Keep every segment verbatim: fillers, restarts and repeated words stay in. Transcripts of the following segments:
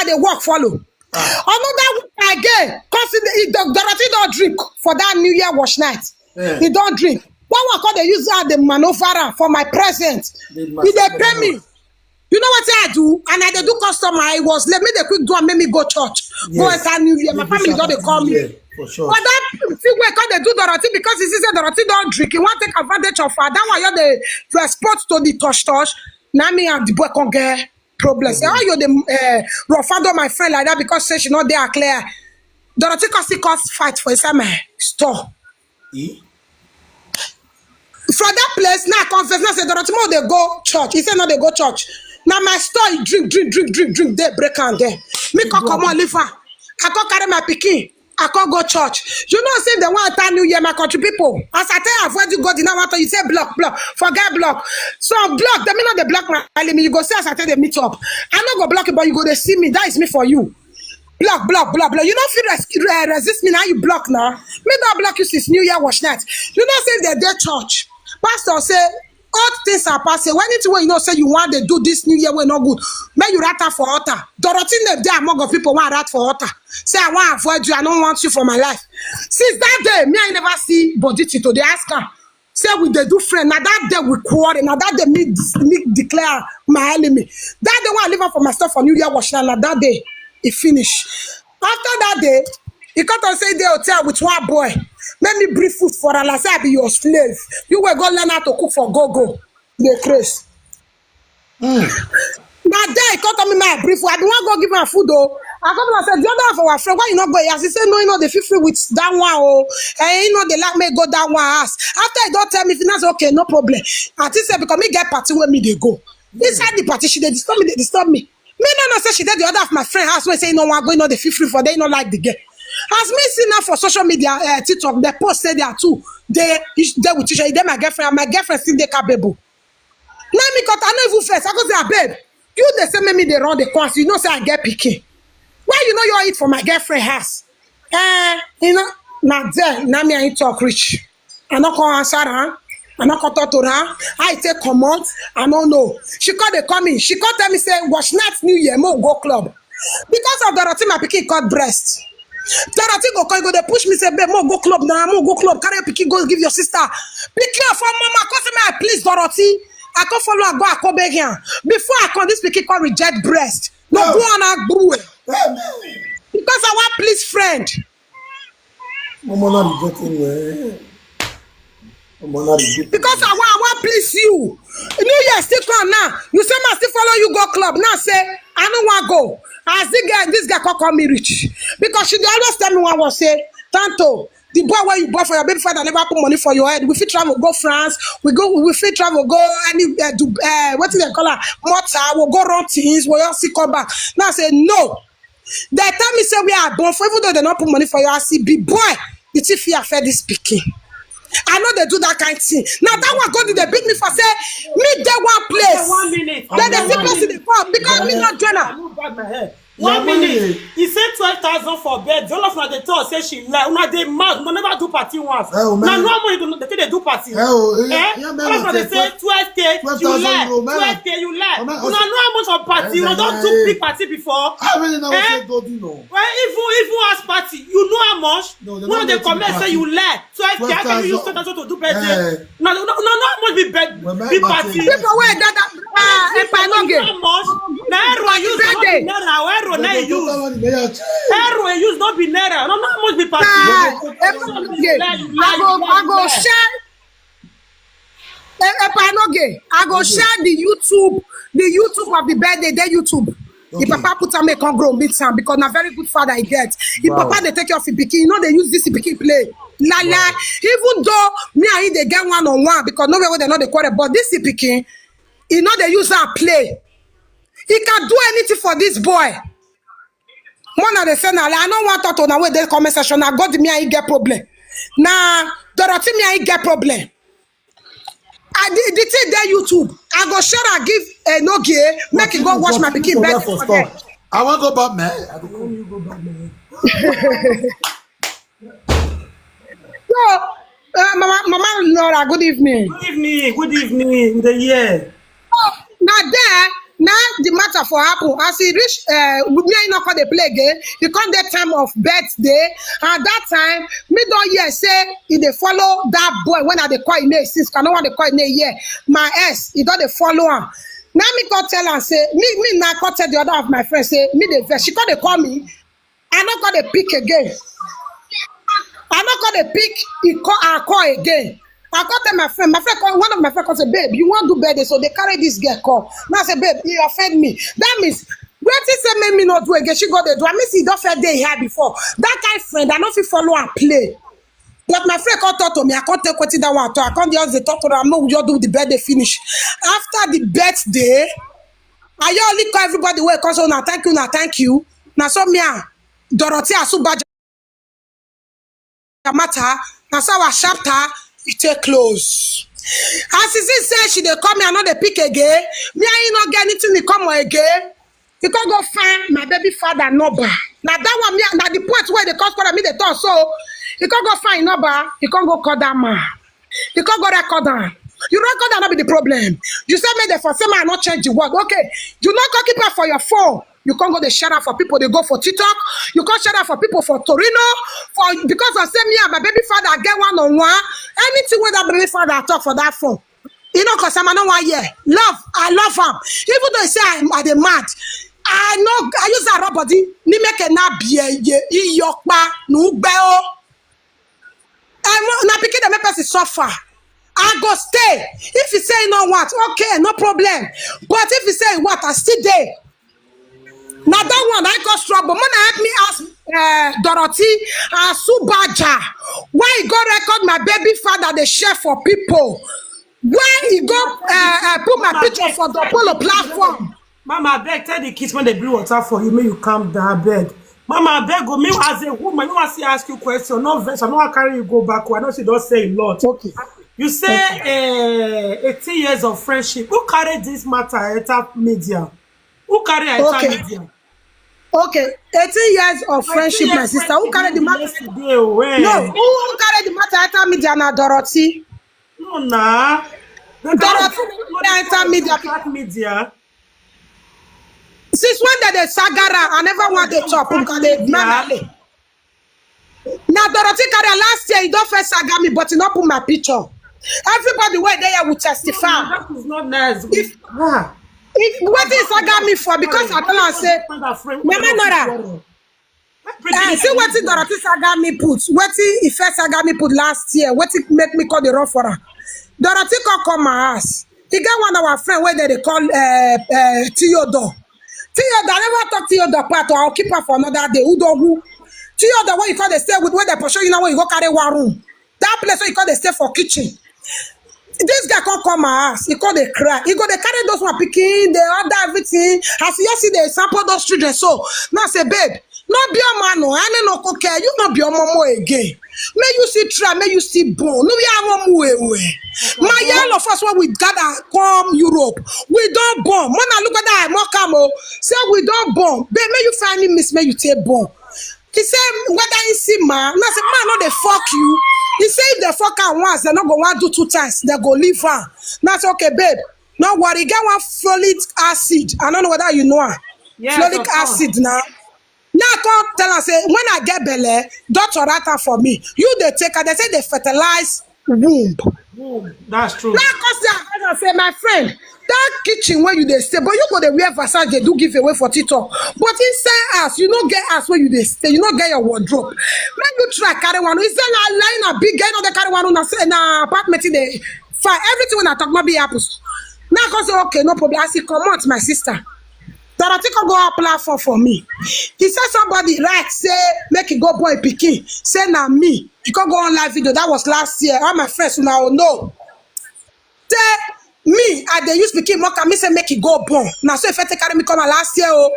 dey work follow. Another week again, cause the, the Dorothy don drink for that New Year wash night. Eh. He don drink. One one come dey use her dey maneuver am for my present. Dey He dey pay maneuver. me. You know what I do? And I dey do customer. I was late. Make the quick do and make me go church. Go Yes. Enter New Year. My Make this family don dey happen call me. here, for sure. But that thing wey come dey do Dorothy because he see say Dorothy don drink. He wan take advantage of her. That one you dey respond to the touch touch. Now me and the boy come get problem. Say how you dey uh, rough handle my friend like that because say she no dey her clear. Dorothy come still cause fight for inside my store. Eh? From that place now, I confess now say Dorothy Mo dey go church. He say no dey go church. Now my store he drink, drink, drink, drink, drink. They break am there. Me come come on leave her. I come carry my pikin. I come go church. You know say the one time New Year, my country people. As I tell you, avoid you go the now after you say block, block, forget block. So block, they may not dey block my enemy. You go see as I tell them meet up. I no go block it, but you go dey see me. That is me for you. Block, block, block, block. You no fit res- uh, resist me now. You block now. Me don't block you since New Year wash night. You know say if they dey church, pastor say all things are passing. When anything wey you know say you want to do this New Year wey no good, make you write am for altar. Dorothy name dey among of people want write for altar. Say I want avoid you. I don't want you for my life. Since that day, me I never see body till today. Ask her. Say we dey do friend. Now that day we quarrel. Now that day me, me declare my enemy. That day when I leave her for myself for New Year wash night. Now that day it finish. After that day, he come and say the hotel with one boy. Make me bring food for her. I say I be your slave. You will go learn how to cook for go go. The craze. Now there he come tell me my brief. I don't want go give her food though. I come and say the other half of our friend. Why you not go? As he say no, you know the fifty with that one oh, and you know they like me go that one house. After he don't tell me, finance okay, no problem. I think say because me get party where me they go. Inside the party, she they disturb me, they disturb me. Me no no say she did the other of my friend house wey say no one go, you know the fifty for they no like the girl. As me see now for social media, uh, TikTok, they post say they are two. They they with each other. They my girlfriend, and my girlfriend still they capable. Now me cut, I no even first. I go say, "Ah, babe, you dey say make me dey run the course. You know say I get pikin. Why you know you eat for my girlfriend house?" Eh, you know, na there, na me I talk reach. I no come answer her. I no come talk to her. I take comot. I no know. She come dey come in. She come tell me say, "Wash night New Year, mo go club." Because of Dorothy, my pikin cut breast. Dorothy go come, go dey push me say, "Babe, mo go club now, mo go club. Carry your pikin, go give your sister." Pikin for mama, come say, "My please, Dorothy." I come follow, I go, I come beg him. Before I come, this pikin come reject breast. No, go on, I grew it. Because I want please friend. Mama not regretting you. Mama not regretting. Because I want, I want please you. New Year still come now. You say, "Ma still follow you go club." Now say, "I don't want go." As this guy, this guy come call me rich. Because she dey always tell me what I was say, "Tanto, the boy where you bought for your baby father never put money for your head. We fit travel go France. We go. We fit travel go any uh, Dubai. Uh, what do they call her? Malta. We'll go run things. We'll all see come back." Now I say no. They tell me say we are born for even though they not put money for your C B boy. The T F affect this pikin. I know they do that kind of thing. Now that one go they beat me for say me dey one place. One minute. Then they One still minute. person dey come because me not join am. Move back my hair. Yeah, One minute. money. He said twelve thousand for bed. All of una dey talk say she lie. Una dey mad. Una never do party once. Eh, oh, Na man. normal you dey take dey do party. Eh, oh, eh, Eh? yeah, man, All of una dey say say twelve K. You twelve thousand lie. euro, man. Twelve K. You lie. Oh, man, Una know how much of party. Eh, Una don eh, do eh. Big party before. I really know Eh? What God do know. Well, even even as party, you know how much. No, they Una don't dey go to comment party. Say you lie. Twelve K. How can you use twelve thousand to do birthday? Eh. No, no, no, no, how much be bed? Well, my Big party. Party. People wey that that uh, if I no get. How much? Na euro use, no be Birthday. naira. Euro na They use. go put that one in there. Euro use, no be naira. No, no, how much be party? Ah, You if I no get, I go I go share. If I no get, I go share the YouTube, the YouTube of the birthday, the YouTube. The Okay. papa put am make come grow meet am because na very good father he get. The Wow. Papa dey take care of the pikin. You know they use this pikin play. La la. Even though me and him dey get one on one because no way wey they no dey quarrel, but this pikin, he no dey use am play. He can do anything for this boy. Mona dey say na lie. I no want talk to una wey dey comment section. Na God me and he get problem. Na Dorothy me and he get problem. I the, the thing dey YouTube. I go share and give Enogie. Make he go watch my pikin birthday for there. I want go back, man. I go come, you go back, man. So, uh, Mama, Mama Nora, good evening. Good evening. Good evening. The year. Now there, Now the matter for happen as e reach, uh, me and no come dey play again. E come dey time of birthday, and that time me don hear say e dey follow that boy when I dey call him name since I no wan dey call him name here. My ex, e don dey follow am. Now me come tell am say me me now come tell the other of my friend say me dey vex. She come dey call me. I no come dey pick again. I no come dey pick e call her call again. I come tell my friend, my friend come, one of my friend come say, "Babe, you wan do birthday, so dey carry this girl come." Now I say, "Babe, you offend me." That means wetin say make me no do again, she go dey do. I mean, see, e don first dey here before. That kind friend, I no fit follow am play. But my friend come talk to me, I come take wetin that one talk. I come just dey talk to am, make we just do the birthday finish. After the birthday, I just only call everybody wey come say, "Una thank you, una thank you." Na so me and Dorothy Asubaja matter, na so our chapter e take close. As e see say she dey call me, I no dey pick again. Me and you no get anything in common again. E come go find my baby father number. Na that one, me, na the point wey dey cause quarrel, me dey talk so. E come go find him number, e come go call that man. E come go record am. You record am, no be the problem. You say make dem for say make I no change the word. Okay, you no come keep am for your phone. You come go dey share am for people, dey go for TikTok. You come share am for people for Torino. For, because of say me and my baby father get one on one. Anything wey that baby father talk for that phone, e no concern me, I no wan hear. Love, I love am. Even though e say I, I dey mad, I no, I use that rub body. Ni make e na bie ye iyokpa nu gbe o. I no, na pikin dey make person suffer. I go stay. If you say you no want, okay, no problem. But if you say you want, I still dey. Na that one I cause trouble. Mona help me ask uh, Dorothy Asubaja why he go record my baby father dey share for people. Why he go uh, uh, put my picture for the Polo platform? Mama, abeg, tell the kids when they bring water for you, make you calm down, abeg. Mama, abeg, go, me as a woman, no wan see ask you question, no vex, I no wan carry you go back, I know she don say a lot. Okay. You say uh, eighteen years of friendship. Who carry this matter enter media? Who carry am enter media? Okay, eighteen years of friendship, my sister. Who carry the matter? No, who carry the matter enter media na Dorothy. No, na. Dorothy enter media. Since when dem dey saga am, I never wan dey chop because dey demand am. Na Dorothy carry am last year, e don first saga me, but e no put my picture. Everybody wey dey here will testify. That is not nice. If, ah. If wetin e saga me for, because I tell am say, Mama Nora, eh, see wetin Dorothy saga me put, wetin e first saga me put last year, wetin make me call the run for am. Dorothy come come my house. E get one of our friend wey dem dey call uh, uh, Theodore. Theodore, I never talk Theodore part, or I'll keep her for another day. Udogu. Theodore, where you call dey stay with, where dem pursue you now, where you go carry one room. That place where you call dey stay for kitchen. This guy come come my house, he come dey cry. He go dey carry those one pikin, dey order everything. As you see, dey sample those children. So now I say, babe, no be a man, no, I no go care. You no be a momo again. May you still try, may you still born. No, we are one way. My year of us when we gather come Europe, we don't born. When I look at that, I mock am o. Say we don't born. Babe, may you finally miss, may you take born. He say whether he see man, and I say man no dey fuck you. He say if they fuck am once, they no go want do two times, they go leave am. And I say okay, babe, no worry, get one folic acid. I don't know whether you know am. Yes, folic acid now. Now I come tell am say when I get belle, doctor write am for me. You dey take am, they say they fertilize womb. Womb. That's true. Now I come say, I come say, my friend, that kitchen where you dey stay, but you go dey wear Versace, dey do giveaway for TikTok. But inside house, you no get house where you dey stay, you no get your wardrobe. Make you try carry one. He say na lie, na big girl, no dey carry one. Una say na apartment e dey fine. Everything when I talk, no be happens. Now I come say okay, no problem. As he comot, my sister, Dorothy come go up platform for me. He said somebody write say make he go born pikin. Say na me. He come go on live video. That was last year. All my friends now know. Say me, I dey use pikin mock am, me say make he go born. Na so he first take carry me come out last year o.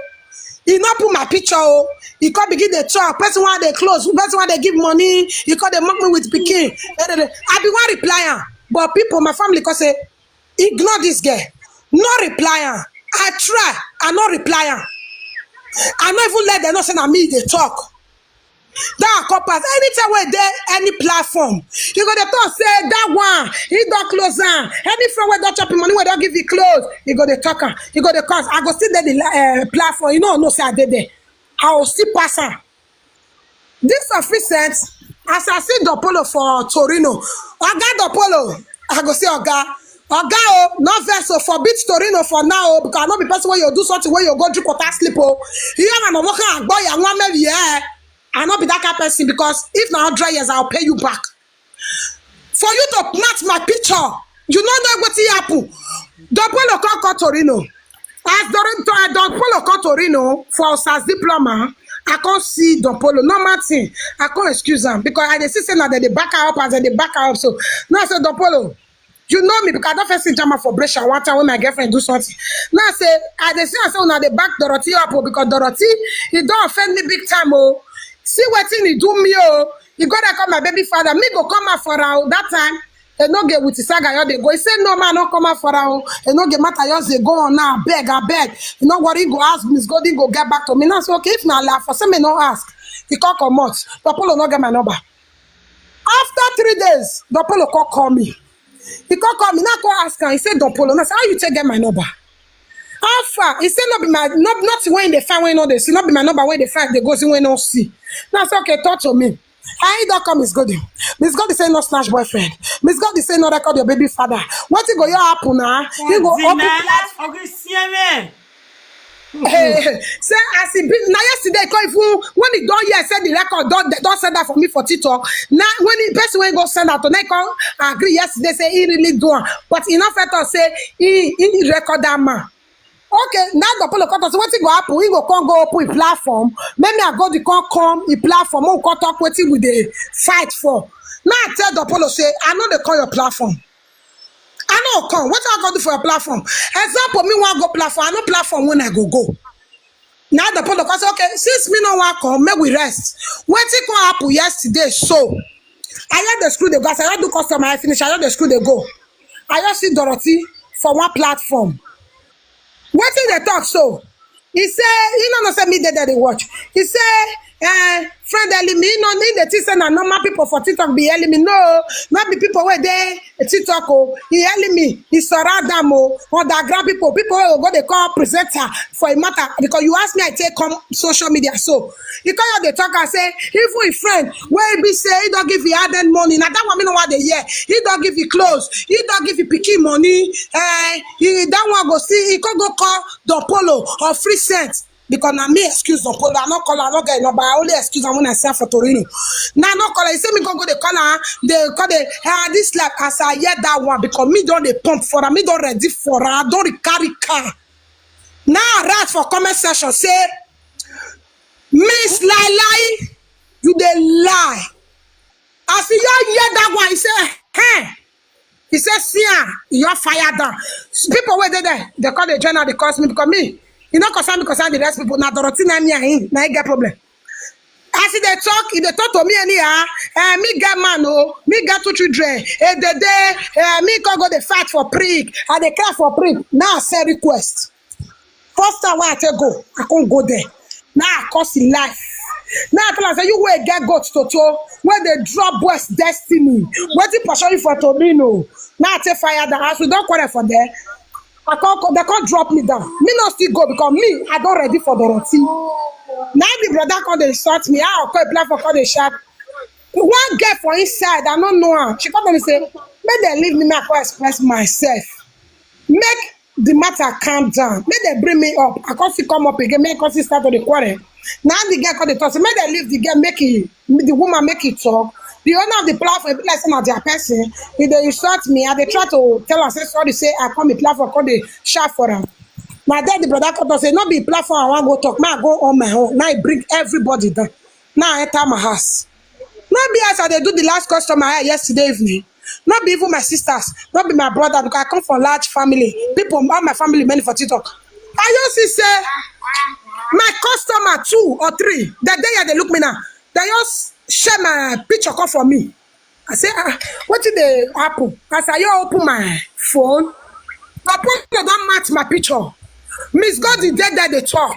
He no put my picture o. He come begin dey talk. Person wey dey close, person wey dey give money, he come dey mock me with pikin. Eh, eh, eh. I be wan reply am, but people, my family come say, ignore this girl. No reply am. I try, I no reply am. I no even let them know say na me dey talk. That coppers, anytime wey dey any platform, you go dey talk say that one, he don close am. Any friend wey don chop him money, wey don give you clothes, you go dey talk am. You go dey cause. I go still dey the uh, platform. You know, no say I dey there. I will still pass am. This of recent, as I see Dopolo for Torino, Oga Dopolo, I go say Oga, Oga o, no vex o, forbid Torino for now o, because I no be person wey you do something wey you go drink water sleep o. You have an omoka agbo ya nwa maybe yeah. I no be that kind person, because if na hundred years, I'll pay you back. For you to snatch my picture, you no know wetin happen. Dopolo come call Torino. As Dopolo call Torino for Osas diploma, I come see Dopolo. Normal thing, I come excuse am because I dey see say na dem dey back her up as dem dey back her up. So now I say, Dopolo, you know me because I don first see Jama for Brescia one time when my girlfriend do something. Now I say, I dey see am say una dey back Dorothy up o, because Dorothy, e don offend me big time o. See wetin e do me o. E go dey call my baby father. Me go come out for am o. That time, Enoge with his saga, you dey go. He say, no, man, no come out for am o. Enoge matter just dey go on now. Abeg, abeg. You no worry, go ask Miss Golden, go get back to me. Now I say, okay, if na laugh, for say me no ask. He come comot. Dopolo no get my number. After three days, Dopolo come call me. He come call me. Now I come ask am. He say, Dopolo. Now I say, how you take get my number? How far? He say, no be my, no, nothing wey dey find wey no dey see. No be my number wey dey find, dey go see wey no see. Now I say, okay, talk to me. How he don come, Miss Golden? Miss Golden say no snatch boyfriend. Miss Golden say no record your baby father. Wetin go your happen now? He go open. Hey, say as e be na yesterday, come even when he don hear say the record don, dem don send that for me for TikTok. Now when the person wey go send that to me come agree yesterday say he really do am, but he no fit talk say he, he record that man. Okay, now Dopolo come talk say wetin go happen? He go come go open him platform. Make me I go the come come him platform. Make we come talk wetin we dey fight for. Now I tell Dopolo say I no dey come your platform. I no come. Wetin I go do for your platform? Example, me wan go platform. I no platform when I go go. Now Dopolo come say, okay, since me no wan come, make we rest. Wetin come happen yesterday? So I just dey screw dey go. As I just do customer, I finish. I just dey screw dey go. I just see Dorothy for one platform. Wetin dey talk so? He say he no know say me dey there dey watch. He say, eh, friend Elimi, he no need the thing say na normal people for TikTok be Elimi. No, no be people wey dey TikTok o. He Elimi, he surround am o. Underground people, people wey go dey call presenter for a matter, because you ask me, I take come social media. So he come out dey talk and say even his friend wey be say he don give him added money. Na that one me no wan dey hear. He don give him clothes. He don give him pikin money. Eh, he, that one go see. He come go call Dopolo of recent. Because na me excuse Dopolo. I no call, I no get number. I only excuse am when I see am for Torino. Now I no call. He say me go go dey call am. Dey call the ah this life as I hear that one, because me don dey pump for am. Me don ready for am. I don carry car. Now I write for comment section say, Miss Lie Lie, you dey lie. As you hear that one, he say, hey. He say, see am, you fire down. People wey dey there, they call the journal, they call me because me, you know, concern me, concern the rest people. Now Dorothy, na me and him, na him get problem. As he dey talk, he dey talk to me anyhow. Eh, me get man o, me get two children. Eh, dey dey, eh, me come go dey fight for prick. I dey cry for prick. Now I send request. First time wey I take go, I come go there. Now I curse him life. Now I tell am say, you wey get goat toto, wey dey drop boys destiny. Wetin pursue you for Torino? Now I take fire down. As we don quarrel for there, I come, they come drop me down. Me no still go because me, I don ready for Dorothy. Now the brother come dey insult me. How I come apply for come dey shout. One girl for inside, I no know am. She come tell me say, make dem leave me, make I come express myself. Make the matter calm down. Make dem bring me up. I come still come up again. Make I come still start to dey quarrel. Now the girl come dey talk say, make dem leave the girl, make he, the woman make he talk. The owner of the platform, e be like say na their person. If they insult me, I dey try to tell am say sorry, say I come the platform, come dey shout for am. Na then the brother come talk say, no be platform I wan go talk. Make I go on my own. Now I bring everybody down. Now I enter my house. No be as I dey do the last customer I had yesterday evening. No be even my sisters. No be my brother, because I come from large family. People, all my family, many for TikTok. I just see say my customer two or three, that day they look me now. They just share my picture come for me. I say, ah, wetin dey happen? As I just open my phone, Dopolo don match my picture. Miss Golden dey there dey talk.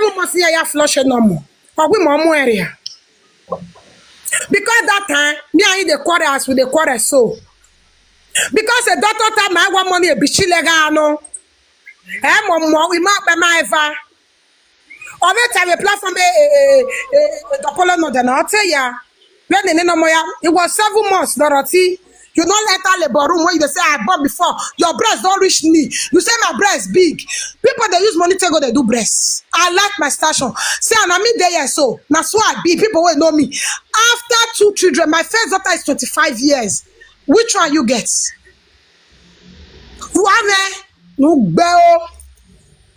seven months here, ya flush no more. Or we more area. Because that time, me and you dey quarrel as we dey quarrel so. Because a daughter time, I want money, a bichi lega no. Eh, mo mo, we ma pe ma eva. Or that time, a platform, eh, eh, eh, eh, eh, Apollo no, then I'll tell ya. When they no more, ya, it was seven months, Dorothy. You don't enter labor room when you say, "I bought before." Your breast don't reach me. You say, "My breast big." People, they use money to go, they do breasts. I like my station. Say, and I mean, there, so. That's why I be. People will know me. After two children, my first daughter is twenty-five years. Which one you get? One, eh? No, bell.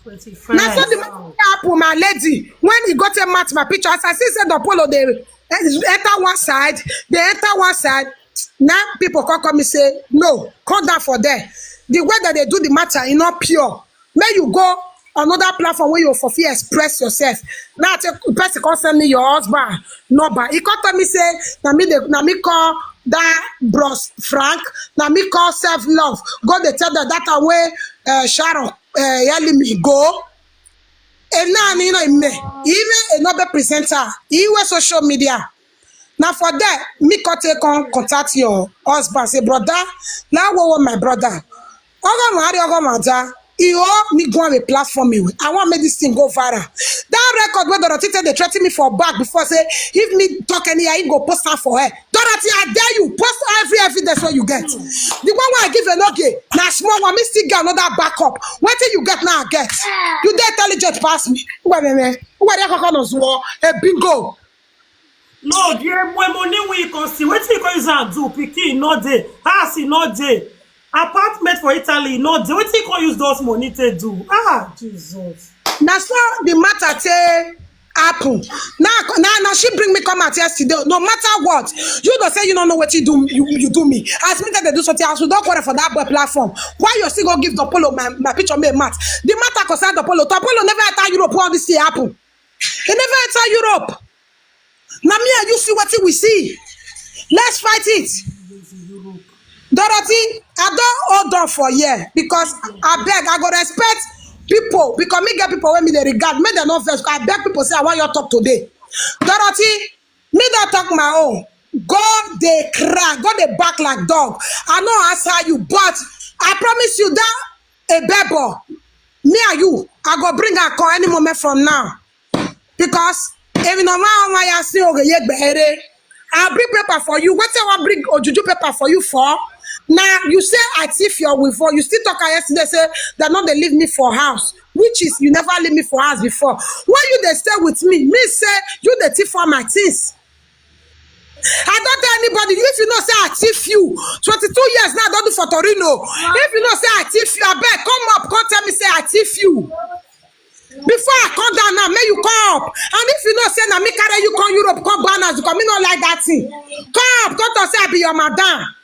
Twenty-five. Now, so the happen, my lady, when he got a match, my picture, as I see, said the polo, they enter one side, they enter one side. Now, people come, come and say, "No, come down for there." The way that they do the matter is not pure. May you go another platform where you for fear express yourself. Now, take person come send me your husband number. He come tell me say, "Na me dey, na me call that bros Frank, na me call self love." Go dey tell them that time wey, uh, Sharon, uh, Yelimi go. And now, you know, me, even another presenter, he was social media. Now for that, me come take on contact your husband. Say, "Brother, now what my brother? Ogo Mari, Ogo Maja, you owe me go on a platform. I want make this thing go viral." That record where Dorothy tell they threaten me for back before, say, "If me talk any, I go post am for her." Dorothy, I dare you, post every evidence wey you get. The one wey I give a no gay, na small one, me still get another backup. Wetin you get now, I get. You dey intelligent pass me. Who are they? Who are they? A bingo. No, the mo-, money we can see. Wetin you can use and do? Pikin no dey. House e no dey. Apartment for Italy no dey. Wetin you can use those money to do? Ah, Jesus. That's how the matter take happen. Now, now, now she bring me come out yesterday. No matter what, you don't say you don't know what you do. You, you do me. As me that they do something else, we don't quarrel for that boy platform. Why you still go give the polo my, my picture me mat? The matter concern the polo. The polo never enter Europe. All this thing happen. He never enter Europe. Now me and you see what we see. Let's fight it. Dorothy, I don't hold on for here because I beg, I go respect people because me get people when me they regard, me they not vex. I beg people say I want your talk today. Dorothy, me don't talk my own. Go dey cry, go dey back like dog. I know answer you, but I promise you that a bebo, me and you, I go bring her call any moment from now. Because if you know my own, I see okay, yeah, behere. I'll bring paper for you. What I want bring ojuju paper for you for? Now you say I thief your weave. You still talk yesterday say they not they leave me for house, which is you never leave me for house before. Why you they stay with me? Me say you they thief for my things. I don't tell anybody. If you know say I thief you, twenty-two years now I don't do for Torino. If you know say I thief you, I beg come up, come tell me say I thief you. Before I come down now, may you come up. And if you know say na me carry you come Europe, come ban us, because me not like that thing. Come up, come to say I be your madam.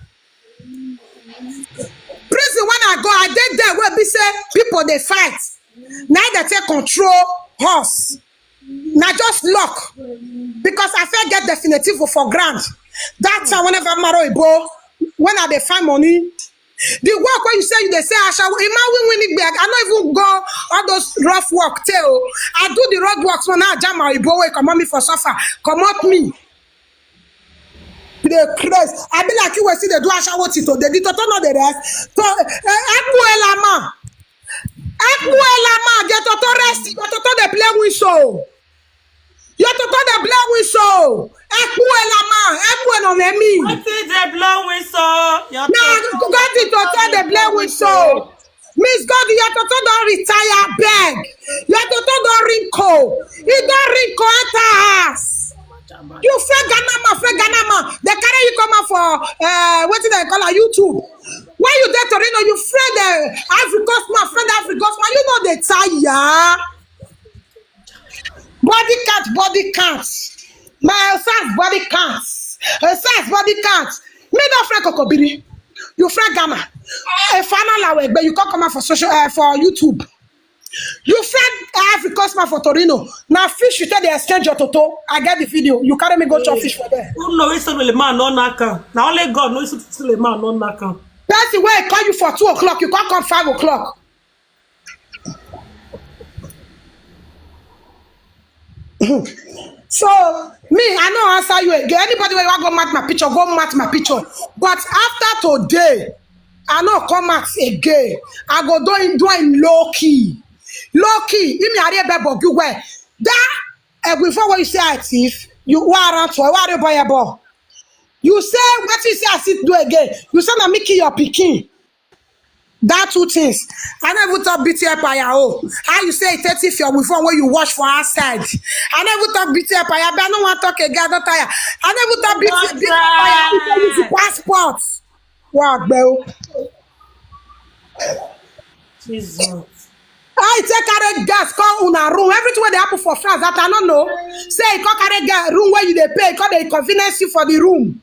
Prison when I go, I did there where be say people they fight. Now they take control us. Now just luck. Because I feel get definitive for grant. That time whenever Maro Ibo, when I dey find money, the work when you say you they say I shall in my win winning bag. I not even go all those rough work tell. I do the road works when I jam my Ibo way, come on me for suffer, come up me. The craze. I be like you will see the do ashawo tito. The dito no the rest. So, eh, Eku Elama. Eku Elama. Get to rest. Get to the play whistle. Your toto the play whistle. Eku Elama. Eku Elama. What is the blow whistle? Your now, toto, go get the toto the play whistle. Miss God, your toto don't retire beg. Your toto don't wrinkle. He don't wrinkle at us. You fake Ganama, fake Ganama. They uh, wetin dem call am, YouTube. When you dey Torino, you friend uh, African man, friend African man, you no dey tire. Body count, body count. My sons body count. Uh, sons body count. Me no friend Kokobiri. You friend Gamma. A final hour, but you can't come out for social uh, for YouTube. You friend African man for Torino. Now fish you tell the exchange your toto. I get the video. You carry me go chop fish for there. Who know if some man no knock am? Na only God knows if some man no knock am. Person wey call you for two o'clock, you can't come five o'clock. So me, I no answer you again. Anybody wey wan go match my picture, go match my picture. But after today, I no come out again. I go do im do im low key. Low key. Imi are be bogu we. That eh, before what you say I thief, you were around to where you buy a ball. You say what you say I sit do again. You say na me kill your pikin. That two things. I never talk B T F by your own. How you say it take thief your phone when you wash for outside. I never talk B T F by your I don't want to talk again. I don't tire. I never talk B T F by your own. You say use the passport. Wow, bro. Jesus. I take carry gas come una room. Everything wey dey happen for France that I no know. Say e come carry gas room where you dey pay, come dey convenience you for the room.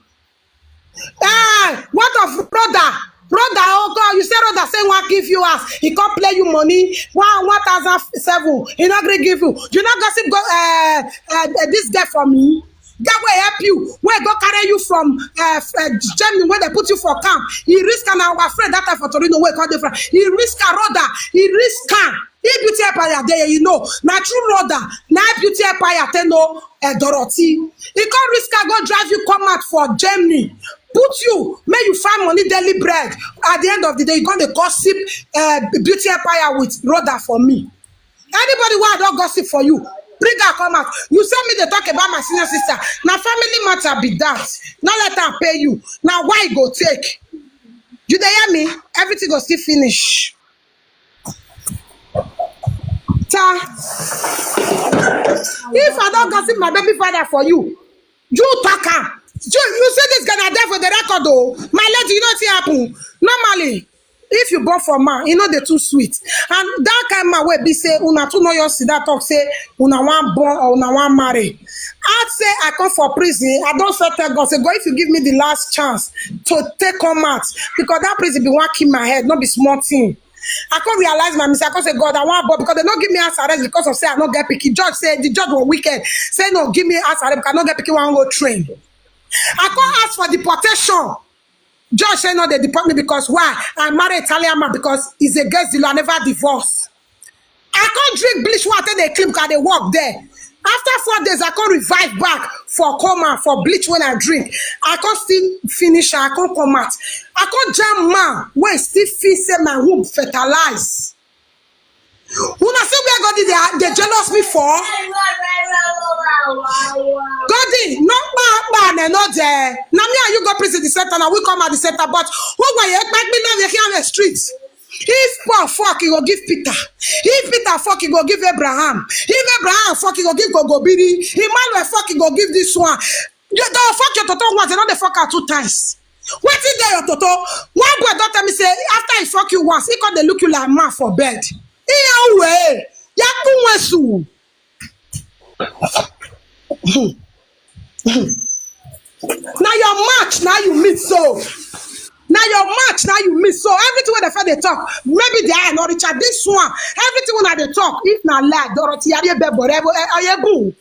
Ah, what of Rhoda? Rhoda, oh God, you say Rhoda say one give you house. He come play you money. One one thousand seven. He not gonna give you. You not gossip go uh, uh, uh, this guy for me. That way help you. Where go carry you from uh, uh, Germany where they put you for camp. He risk and our friend that time for Torino where come dey from. He risk a Rhoda. He risk am. He beauty empire there, you know. Na true Rhoda. Na beauty empire tell no uh, Dorothy. He come risk her go drive you come out for Germany. Put you, make you find money daily bread. At the end of the day, you gonna gossip uh, beauty empire with Rhoda for me. Anybody who I don't gossip for you, bring her come out. You send me to talk about my senior sister. Now family matter be that. Now let her pay you. Now why go take? You dey hear me? Everything go still finish. Ta. If I don't gossip my baby father for you, you talk am. You, you see this guy there for the record though. My lady, you know what happen? Normally, if you born for man, you know they too sweet. And that kind man will be say, una too know your see that talk say, una one born or una one marry. I say I come for prison. I don't say tell God say God if you give me the last chance to take come out because that prison be one kill my head, not be small thing. I can't realize my mistake. I can't say God, I want but because they not give me house arrest because of say I not get picky. Judge say the judge was wicked. Say no, give me house arrest because I not get picky one go train. I can't ask for deportation. Judge say no, they deport me because why? I marry Italian man because he's against the law. I never divorce. I can't drink bleach water. They claim can they work there. After four days, I can't revive back for coma for bleach when I drink. I can't still finish. I can't come out. I can't jam man when still feel say my womb fertilize. Una see where God dey dey jealous me for? God dey no kpa kpa na no there. Na me and you go prison the center na we come out the center but who go ye kpa kpa na we here the street. If Paul fuck, he go give Peter. If Peter fuck, he go give Abraham. If Abraham fuck, he go give Gogobiri. Emmanuel fuck, he go give this one. You don't fuck your toto once, you know they fuck her two times. Wetin dey your toto? One boy don tell me say after he fuck you once, he come dey look you like man for bed. Iye uwe, ya kunwesu. Na your match now you meet so. Na your match now you meet so. Everything wey the friend dey talk, maybe they are not Richard. This one, everything wey they talk, if na lie, Dorothy Ariebe Borebo Oyegun.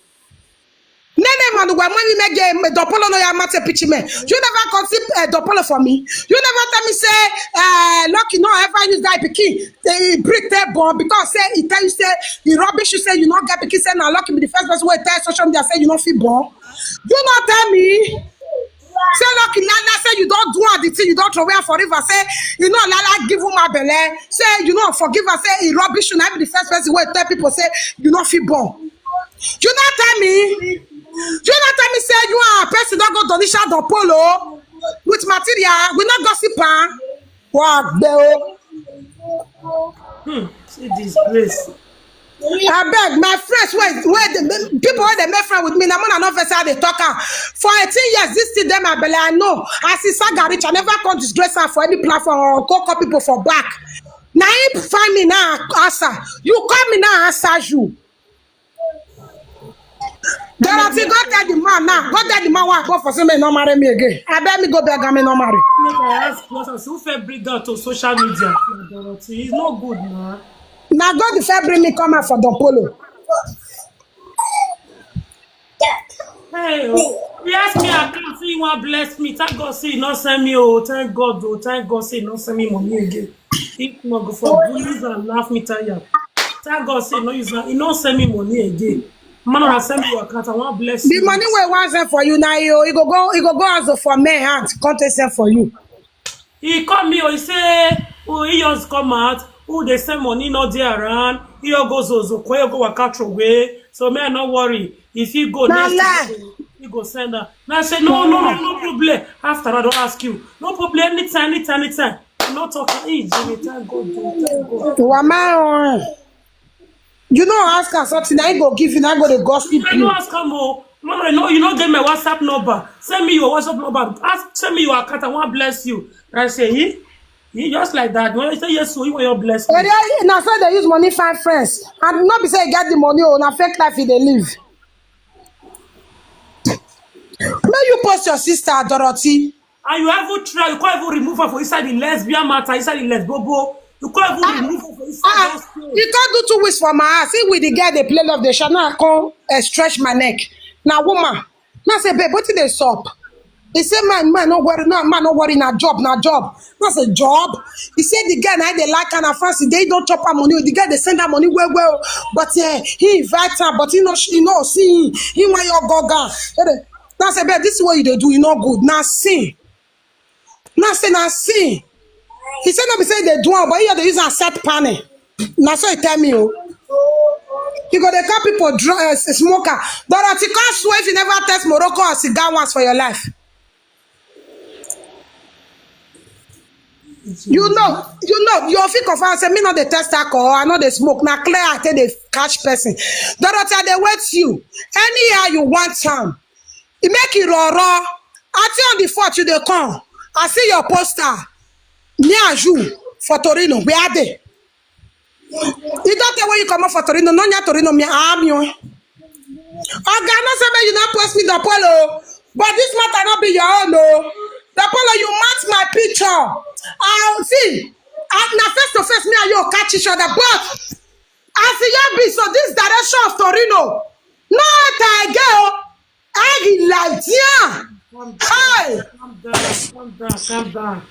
Nene man wa mami mege dopolo no ya mate pichime. You never gossip uh, dopolo for me. You never tell me say uh, lucky no ever use that pikin. They break their bone because say he tell you say he rubbish you say you not get pikin say na lucky be the first person wey tell social media say you no fit born. You not tell me. Say lucky lala say you don't do all the thing you don't throw away for river say you know lala give him a belle say you know forgive her say he rubbish you na be the first person wey tell people say you no fit born. You no tell me. You no tell me say you are a person don go donisha don polo with material we no gossip am. Wa gbe o. Hmm. See disgrace. Abeg, my friends, wait, wait, the people wey dey make friend with me, na more na no vex how they talk am. For eighteen years, this thing dey my belle, I know. As e saga reach, I never come disgrace am for any platform or go call people for back. Na him find me now, answer. You call me now, answer you. Dorothy, go tell the man now. Go tell the man why I go for say me no marry me again. I beg me go beg am, me no marry. Make I ask you, as who fit bring out to social media? Dorothy, it's not good, man. Now God the fair bring me come out for Don Polo. Hey, oh, you ask me, I can't see you want bless me. Thank God, say you not send me. Oh, thank God, oh, thank God, say you not send me money again. If not go for bullies and laugh me tire. Thank God, say no use, you not send me money again. Man, I send me your account. I want bless The you. Money wey wan send for you now, you, you go go, you go go ask for men hand, come take send for you. He call me, oh, he say, oh, he just come out. Who they send money not there around? He all goes so so. Kwe go waka throw away. So man, no worry. If he go Na next lie. Week, he go send her. Now I say no, no, no, no problem. After I don't ask you, no problem. Anytime, anytime, anytime. You not talk. Hey, Jimmy, thank God, oh, thank God. Wama, you know, ask her something. I go give you. I go the gossip I no you. Ask am o. No, no, no, you no get my WhatsApp number. Send me your WhatsApp number. Ask, send me your account. I want bless you. I say, he, he just like that. When you say yes, so you want your bless me. Area now so they use money find friends, and not be say you get the money. Oh, na fake life you dey live. May you post your sister Dorothy. And you even try, you can't even remove her for inside the lesbian matter, inside the lesbobo. You can't even remove her for inside Ah, those things. You can't do two weeks for my ass. See with the girl they play love, they shall not come uh, stretch my neck. Now, woman, now say, babe, what did they stop? He said, man, man, no worry, no, man, no worry, na job, na job. That's a job. He said the girl, now they like her, na France, they don't chop her money. The girl, they send her money well, well. But uh, he invite her, but he know, she know, see, he want your goga. Now say, babe, this is what you dey do, you not good. Now see. Now say, now see. He said, no, be say they do am, but he dey use a set panel. Now so he tell me, oh. You go dey call people dr- uh, smoker. Dorothy, come swear if you never test Morocco or cigar once for your life. You know, you know, you fit confirm say me not dey test alcohol, I know they smoke. Now clear, I tell the cash person. Dorothy, I dey wait you. Anyhow you want time. It make it raw raw. I tell on the fourth you dey come. I see your poster. Me and you for Torino. Where are they? You don't tell where you come up for Torino. No, near Torino. Me, I'm you. Oga, no say make you not post me the polo. But this matter not be your own, no. The polo, you match my picture. I see. And na face to face, me and you catch each other. But as e be, so this direction of Torino, no, I get. I like, yeah. Calm down, Hi. Calm down, calm down, calm down.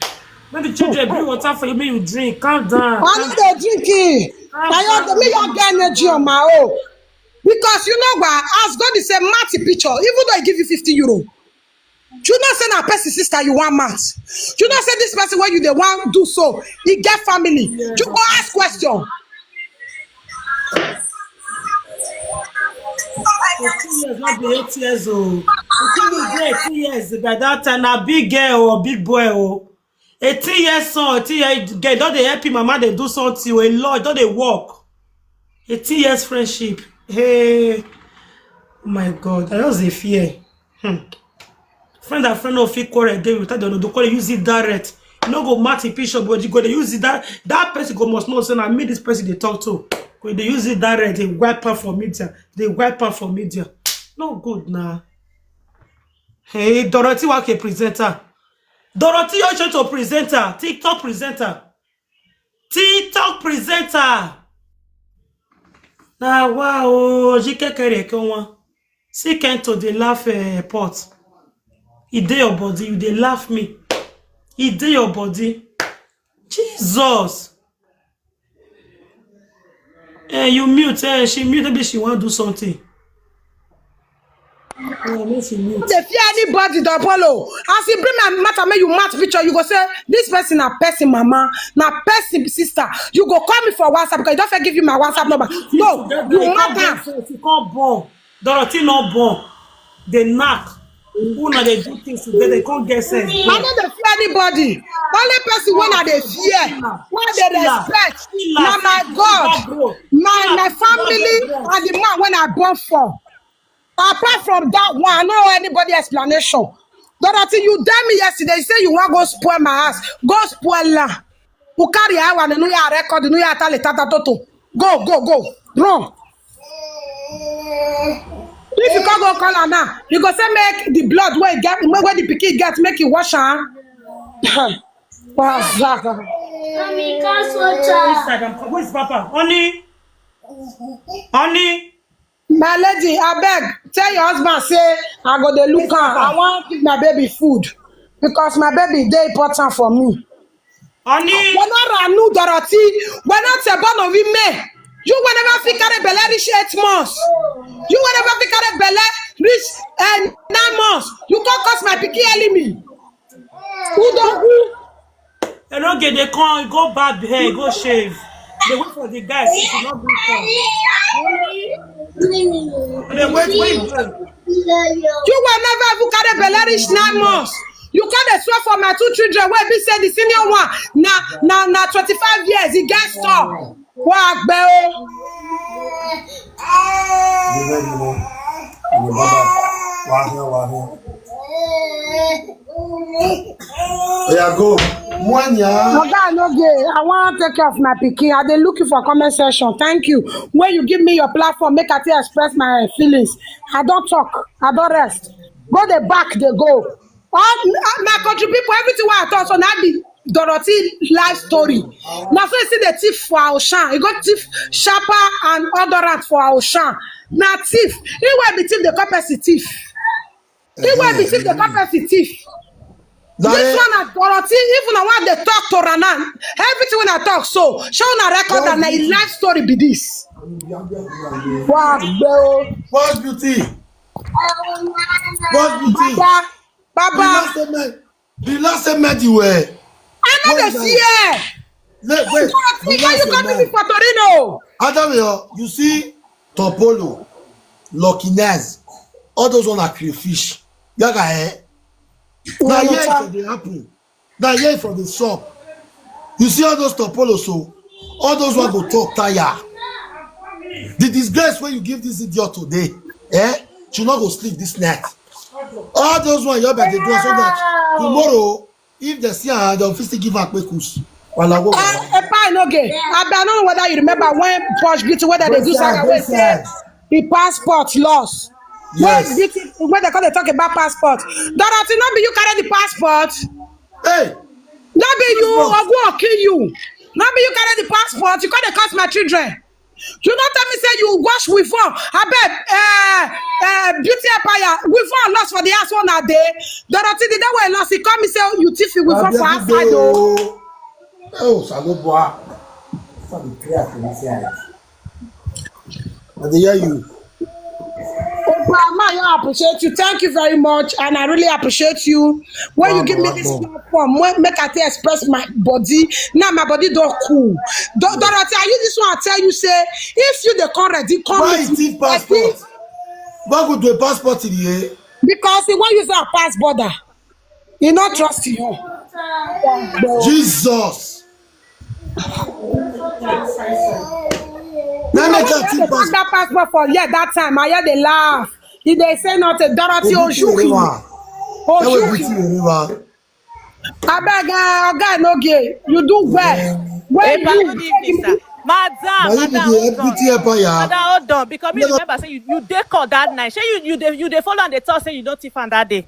When the children bring water for you, make you drink. Calm down. I no dey drink it. Na your me your get energy on my own. Because you know why? As God is a match picture, even though I give you fifty euro. You know say na person sister you want match. You know say this person where you dey want do so, he get family. You go ask question. Eighteen years, not be eight years old. Eighteen years, eighteen years. By that time, a big girl or big boy, oh. Eighteen years son, eighteen year girl, don't they help him? Mama, they do something. A lot, don't they work? Eighteen years friendship. Hey, oh my God, I just dey fear. Hmm. Friend and friend no fit quarrel again without the other quarrel. Use it direct. You no go match the picture, but you go dey use it that that person go must know say na me this person dey talk to. Go dey use it direct. They wipe am for media. They wipe am for media. No good na. Hey, Dorothy Wake presenter. Dorothy Ochoto presenter. TikTok presenter. TikTok presenter. Na wow, Jikekere Konwa. See Kento dey laugh eh, pot. E dey your body, you dey laugh me. E dey your body. Jesus. Eh, you mute, eh, she mute, maybe she wan do something. Eh, make she mute. They fear anybody, the Apollo. As you bring my matter, make you match picture, you go say, this person na person mama, na person sister. You go call me for WhatsApp because you don't fit give you my WhatsApp number. No, Together, you you can't matter. born, so you can't born. Dorothy not born. They knack. Una dey do things together, you can't get sense. I no dey fear anybody. Only person wey I dey fear, wey I dey respect, na my God, my my family, and the man wey I born for. Apart from that one, I no know anybody explanation. Dorothy, you tell me yesterday, you say you wan go spoil my house. Go spoil am. You carry our one, you are record, you are tell it, tata toto. Go, go, go. Run. If you can't go call her now, you go say make the blood wey get, wey the pikin get, make you wash am. What's that? Mommy, can't watch her. Inside, I'm, where's Papa? Honey, honey, My lady, abeg, tell your husband say I go dey look am. I wan give my baby food because my baby dey important for me. honey. Wọ́n náà rà nù Dorothy, wọ́n náà tẹ̀ bọ́nà wí mẹ́. You will never fit carry belle reach eight months. You will never fit carry belle reach uh, nine months. You can't cause my pikin enemy. Who don't who? Enoge dey come, go barb hair, go shave. Dey wait for the guy, say she no gree come. Dey wait, wait. You will never even carry belle reach nine months. You can't dey swear for my two children wey be say the senior one na na na twenty-five years, he get store. Wá gbẹ o. Ìwé ni mo, ìwé bàbá, wà á hẹ́, wà á hẹ́. Oya go. Mwanya. Oga Anoge, I wan take care of my pikin. I dey look you for comment section. Thank you. When you give me your platform, make I take express my feelings. I don talk. I don rest. Go the back, they go. All, all my country people, everything wey I talk, so now be Dorothy life story. Now so you see the thief for Aushan. You go thief sharper and other rat for Aushan. Now thief. He will be thief, the company thief. He will be thief, the company thief. This one na Dorothy, even I want to talk to Ranan. Everything when I talk, so show na record and na his life story be this. Wow, bro. What's beauty? What's beauty? Baba, The Baba, last time, the last time you were. I know the fear. Wait, wait. Dorothy, why you come to me for Torino? Adam, you, you see, Topolo, Lucky Naz, all those one are crayfish. Gaga, eh? Now here it for the happen. Now here it for the shop. You see all those Topolo, so all those one go talk tire. The disgrace when you give this idiot today, eh? She not go sleep this night. All those one you better do so that tomorrow, if they see her, they'll fit still give her kpekus. Wala wo. Eh, Epa Enoge, I don't know whether you remember when Posh Beauty, whether they do saga wey say the passport lost. Yes. When beauty, when they come, they talk about passport. Dorothy, not be you carry the passport. Hey, Not be you, Ogun will kill you. Not be you carry the passport. You can't cost my children. You don't tell me say you wash with phone. I bet uh, uh, beauty empire with phone lost for the house one a day. Dorothy, the day when lost, he call me say you thief with phone for outside though. Oh, Saloboa. Something clear for this eye. I dey hear you. Opa, I appreciate you. Thank you very much, and I really appreciate you. When you give me this platform, when make I take express my body, now my body don't cool. Do- Dorothy, I use this one. I tell you, say if you the come ready, come Why with is me. it passport? What could do a passport in here? Because he won't use our pass border. He not trust you. Jesus. Now make that thing They pass. That passport for yeah that time. I hear they laugh. If they say not a Dorothy Ojuki. That will Ojuki. Beauty Yoruba. I beg, uh, guy no gay. You do well. When Epa, you good evening, sir. Madam, Now you be madam, the hold on. Beauty Empire. Madam, hold on. Because me No, no. Remember say you, you dey call that night. Shey you you dey you dey follow and dey talk say you don't thief am that day.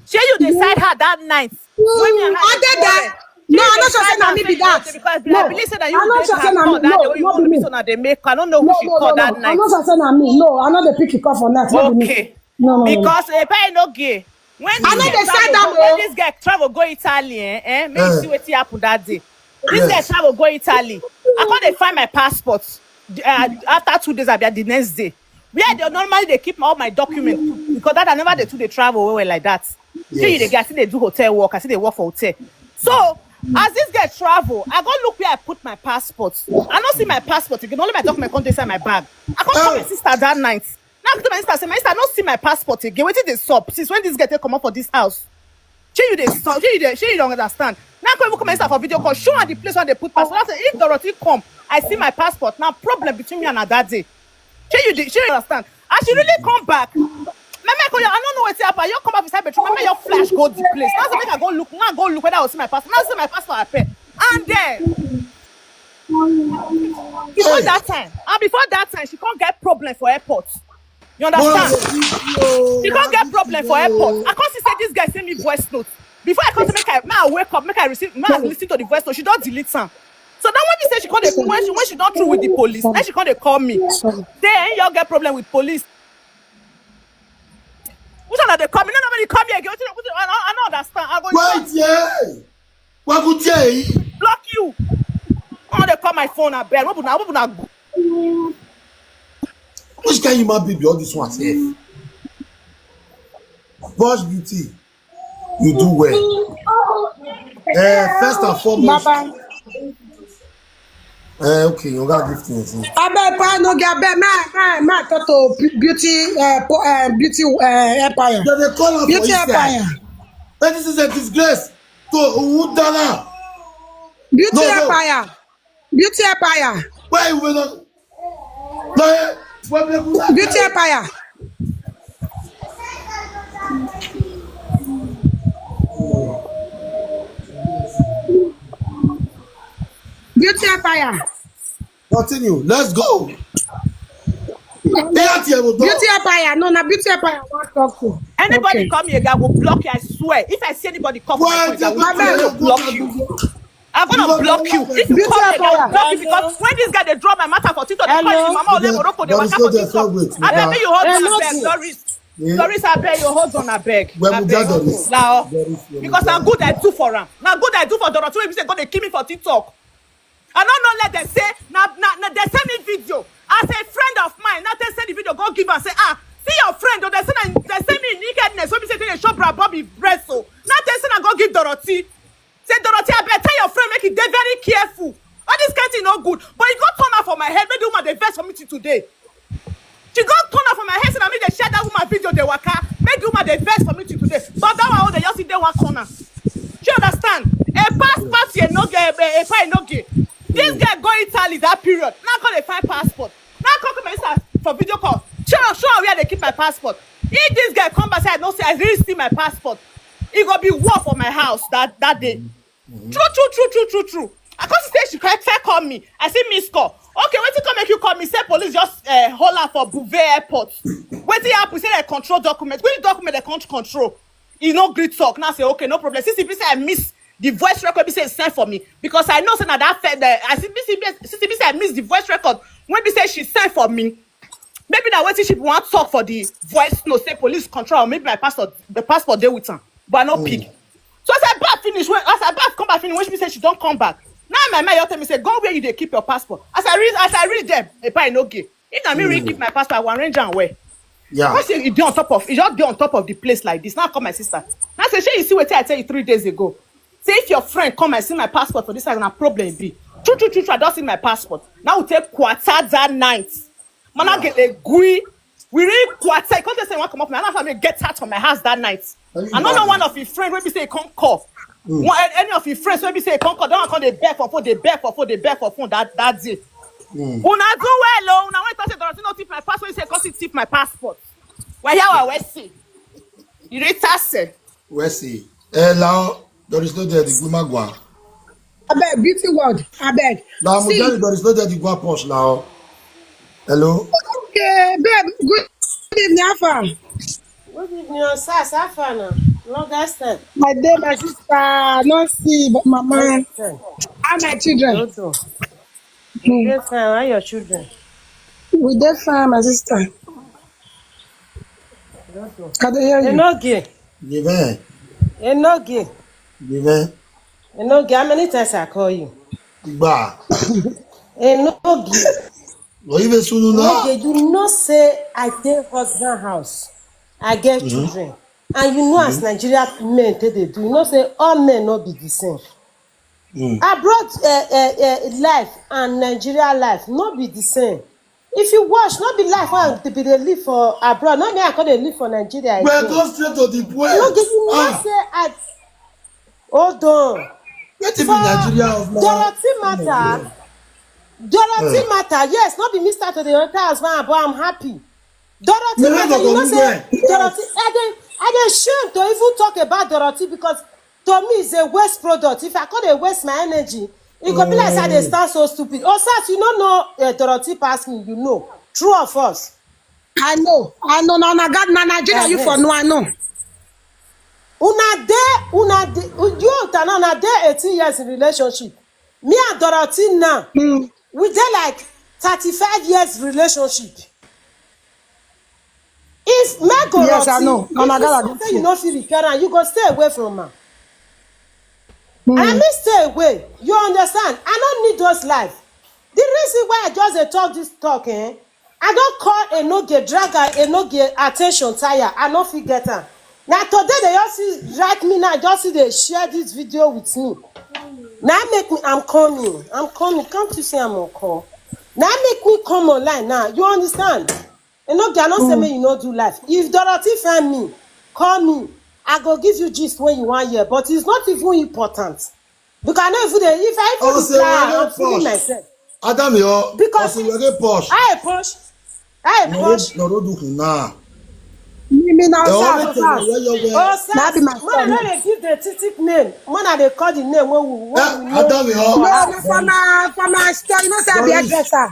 Shey you dey side her that night. When me and her I dey did that. quarrel. No, Shey I you not dey sure say side na her me say be you that. don't thief because No, I believe say that you I not dey sure say her na call me. that No, day wey you not wan be be me. so na dey make. I don't know who No, she no, call no, that no. I night. not sure say na me. No, I not the pick call for that. Not be me. Okay. No, no, no, no. Because Epa Enoge, when I this know girl they said travel that, go, when oh. This girl travel go Italy, eh? Eh? Make you Eh. See wetin happen that day. This girl Yes. Travel go Italy. I come dey find my passport. Uh, after two days, I be the next day. Where they normally they keep all my documents because that I never dey too dey travel well, well like that. Shey you Yes. dey get, I still dey do hotel work. I still dey work for hotel. So as this girl travel, I go look where I put my passport. I no see my passport again. Only my document come dey inside my bag. I come call my Oh. Sister that night. Now I go tell my sister say, "My sister, I no see my passport again. Wetin dey sup since when this girl take comot for this house?" Shey you dey sup? Shey you dey, shey you don't understand? Now I come even call my sister for video call, show her the place where they put passport. I say, "If Dorothy come, I see my passport. Now problem between me and her that day." Shey you dey, shey you understand? As she really come back, my man call you, I don't know wetin happen. You come up inside bedroom, my man, your flash go the place. Now I say make I go look, now I go look whether I will see my passport. Now I see my passport appear. And then, before that time, and before that time, she can't get problem for airport. You understand? She can't get problem for airport. I can't see say this guy send me voice note. Before I come to make I, make I wake up, make I receive, make I listen to the voice note. She don't delete am. So then when she say she can't dey, when she, when she don't through with the police, then she can't dey call me. Then you get problem with police. Which one are they coming? Nobody come here again. Wetin, wetin, I don't, I don't understand. I go Wait, yeah. What could say? Block you. I want to call my phone. I bet. What would I? What would I? Which kind human being be all this one sef? Boss Beauty, you do well. Uh, first and foremost, Baba. Uh, okay, you got gift things. Abeg, pa no get abeg, ma, ma, ma, talk to Beauty, uh, po- uh, Beauty uh, Empire. They dey call her Beauty for Empire. That this is a disgrace to Udala. Beauty No, no. Empire. Beauty Empire. Why you will not? No, eh? Why you will not? Beauty Empire. Beauty Empire. Continue. Let's go. Beauty Empire. No, na Beauty Empire. I want to talk to. Anybody Okay. come here, I will block you. I swear. If I see anybody come, Why I will block you. I'm gonna block you. If you Beauty come here, I will Empire. block you because when this guy they draw my matter for TikTok, they call Hello. you Mama Ole Morocco, they There is waka no for there, TikTok. Wait, I beg you hold on, Hello. abeg, Doris. Yeah. Doris, I beg you hold on, abeg. Well, we Abeg. gather this. Lao. There is no Because I'm good, I do for am. Now good, I do for Dorothy. If you say go, they kill me for TikTok. I don't know. Let them say now. Now, now they send me video. As a friend of mine, now they send the video. Go give and say, ah, see your friend. Or they send they send me nakedness. So we say they show bra Bobby breast. So now they send and go give Dorothy. Say Dorothy, I better tell your friend make it. They very careful. All this kind thing no good. But it got turn out for my head. Make the woman they vex for me till today. She got turn off for my head, and I mean they share that woman video, they waka. Make the woman they vex for me till today. But that one, oh, they just sit there one corner. Do you understand? A pass pass here, no get a, a fine, no get. This guy go Italy that period. Now call a fine passport. Now call my sister for video call. Show show her where they keep my passport. If this guy come back, say I no say I really see my passport. It go be war for my house that that day. True, true, true, true, true, true. I come say she can't tell call me. I see miss call. Okay, wait till come make you call me. Say police just uh, hold her for Bouvet Airport. Wait till happen. Say they control documents. Which document they can't control? You know, great talk. Now say okay, no problem. Since if you say I miss the voice record, be say send for me because I know say now that fed. I see B C B. Since if you say I miss the voice record, when be say she sent for me, maybe now wait till she want talk for the voice. No, say police control. Maybe my passport, the passport there with her, but I no pick. So as I back finish, when as I back come back finish, when she say she don't come back. Now my mother tell me say go where you dey keep your passport. As I read, as I read them, a pie no gay. If na me really keep my passport, I will arrange am well. Yeah. Why say you dey on top of, you just dey on top of the place like this? Now call my sister. Now say, shey you see wetin I tell you three days ago? Say if your friend come and see my passport for this side, na problem e be. True, true, true, true. I don't see my passport. Now we take quarter that night. Man, I get a gui. We really quarter. He come say, "Wan come up now." I don't have to get out from my house that night. I don't know one of his friends wey be say he come call. One, any of his friends wey be say he come call. That one come dey beg for phone, dey beg for phone, dey beg for phone that, that day. Una do well o. Una went to say Dorothy no thief my passport. He say, "Come see thief my passport." Why you are Westy? You read Tase? Westy. Eh, now, there is no there. The Guma Gwa. Abeg, beauty world. Abeg. Now, I'm See. telling you, there is no there. The Gwa Posh now. Hello. Okay, babe. Good evening, Afa. Good evening, sir. Afa now. Longest time. My dear, my sister. Not see, but mama. Longest time. How my children? Dodo. Hmm. Dey fine. How your children? We dey fine, my sister. Dodo. I dey hear you. Enoge. Amen. Enoge. Amen. Enoge. How many times I call you? Igba. Enoge. Well, even soon now. Enoge, you know say I dey husband house. I get children. And you know as Nigeria men take dey do. You know say all men no be the same. Abroad uh, uh, uh, life and Nigeria life no be the same. If you watch, not be life wey I be dey live for abroad, not me I come dey live for Nigeria. Well, Again. Go straight to the point. No, give me Ah, say I hold on. Wetin be Nigeria of now? Dorothy matter. Dorothy matter. Yes, not be me start to the entire house, but I'm happy. Dorothy Me matter. no You go know do say well. Dorothy. I dey I dey shame to even talk about Dorothy because to me it's a waste product. If I come dey waste my energy, it go be like say I dey stand so stupid. Oh, Sars, you no know uh, Dorothy pass me. You know, true of us. I know, I know. Now, na God, na Nigeria, you for no, I know. Una dey, una dey, you and una dey eighteen years in relationship. Me and Dorothy now, Mm. We dey like thirty-five years relationship. If me go Yes, I Dorothy, know. if Una you gotta see go say through. You no fit repair am, you go stay away from am. Mm. I mean stay away. You understand? I no need those life. The reason why I just dey talk this talk, eh? I don call Enoge, drag her, Enoge attention tire. I no fit get am. Na today they just see write me now, just see they share this video with me. Now make me, I'm coming, I'm coming. Can't you see I'm on call? Now make me come online now. You understand? Enoge, I no say make you no do life. If Dorothy find me, call me. I go give you gist when you want here, but it's not even important. Because I no even dey, if I even Ose reply, were I'm fooling posh. Myself. Adam yo. Because Ose were posh. I push. I No, push. No, no do na. Me, me now, The sir, only for thing fast. Where you were. Oh, That be my Sars, man, I son. No dey give the titic name. Man, I dey call the name when we when we know. Adam yo. No, no, for my, for my store, you know, say I be Doris. Hairdresser.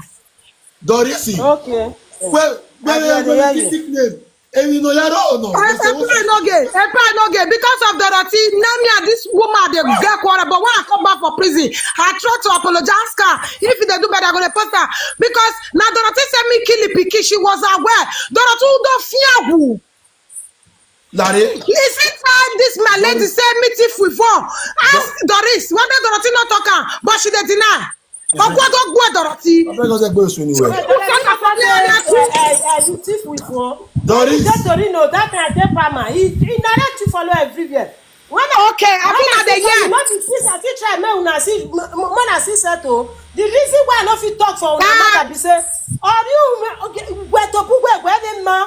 Dorisi. Okay. Well, I well, dey well, hear you. Titik name. Emi no yaro no. I They say, say, "What's pray no gay, I pray no gay because of Dorothy. Now me and this woman they get quarrel, but when I come back for prison, I try to apologize. Ask her if they do better, I'm gonna post her because now Dorothy send me kill the pikin. She was aware. Dorothy don't fear who. Larry. Listen time this my lady say me thief we for. Ask Doris whether Dorothy not talk am, but she dey deny. Okwa go go Dorothy. I beg us go so anywhere. Dorothy no say, eh, eh, eh, you thief with one. Doris. That Dorothy no, that kind of paper man. He, he narrate you follow everywhere. When I, Okay, I when put I her the see, year. Not the thing I fit try make una see, m- m- when I see settle. The reason why I no fit talk for una Ah. Matter be say, or you, okay, where to put where where the man,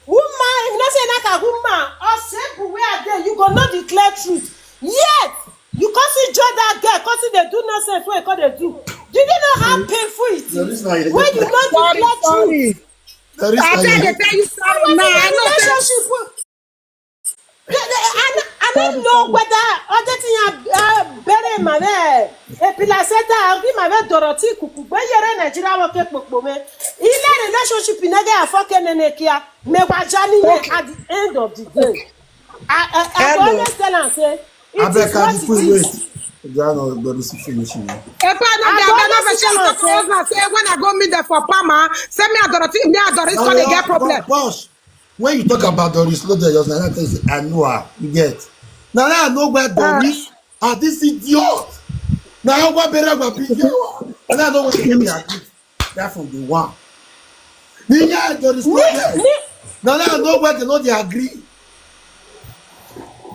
woman, if not say like a woman, or say where I dey, you go know the clear truth. Yet you come see join that girl, come see they do nonsense wey come dey do. Do you know how painful it No, this is na your when you know the Sorry, clear truth? sorry. There is I tell no. They tell you sorry now. I know say Relationship. I, I, I don't know whether other thing I uh, bury my way. A placenta, I give my way Dorothy Kuku. When you're in Nigeria, work at Pokpome. In a relationship, in a fucking Nenekia, me wajani at the end of the day. I, I, I Hello. Always tell her, say, it I is beg what her it to is. Wait. They are not going to finish. If I know I they don't are not listen sure to what I say when I go meet them for Pama, say me and Dorothy, me and Doris, so they get problem. Boss, when you talk about Dorothy, slow down. Just like I say, I know her. You get. Now I know where Doris and this idiot. Now I want better than people. And I know what they agree. That from the one. The year Doris. Me, me, Now I know where they know they agree.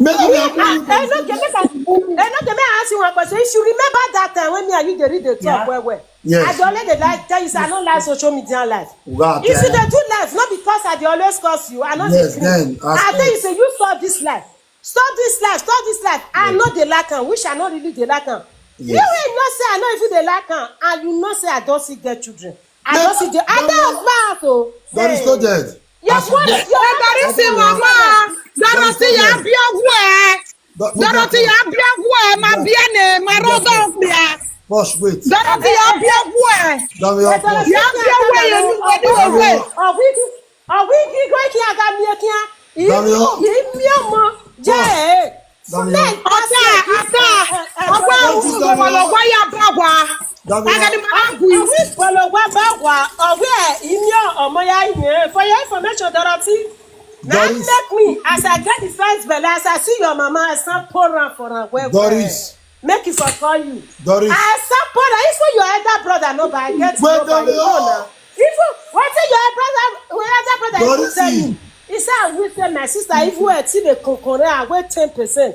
Make we agree. I, I no get make I, I no get make I ask you one question. If you remember that time when me and you dey read the talk Yeah. Well well. Yes. I dey always dey like tell you say I no like social media life. Wow, If you yeah. Dey do life, not because I dey always curse you. I no Yes, dey. Then, ask I tell you us. Say you stop this life. Stop this life. Stop this life. I no dey like am. Which I no really dey like am. You Yes. Wey know say I no even dey like am, and you know say I don still get children. I Then, don still dey. I then, dey husband o. Doris no dead. Your As you mother, get- your Hey, Doris, my mom. Dorothy, you be a way. But- Dorothy, you be a way. My B N A, my road up there. Boss, wait. Dorothy, you be a way. Dami, your boss. You be a way. You know, you know, way. Ọ̀wígí ọ̀wígí gòkè àgàmìẹ̀kìá. Dami, your Ìmí ọmọ jẹ́ ẹ̀. Dami, your Ọ̀tá, ọ̀tá. Ọgbà òkú kọ̀kọ̀lọ̀ wáyà bá wa. Dami, your Agadi máa ń gùn. Ọ̀wí ìpolówó bá wà. Ọ̀wí ẹ̀ ìmí ọmọ ya ìyẹn. For your information, Dorothy. Now Doris. Make me, as I get the first belle, as I see your mama, I start pour am for am well well. Doris. Make it for call you. Doris. I start pour am. Even your elder brother no, but I get Wait, no, but you Doris. Know now. Even wetin your brother, your elder brother even Doris. Tell me. He say I wish say my sister even wait till the kokore and wait ten percent.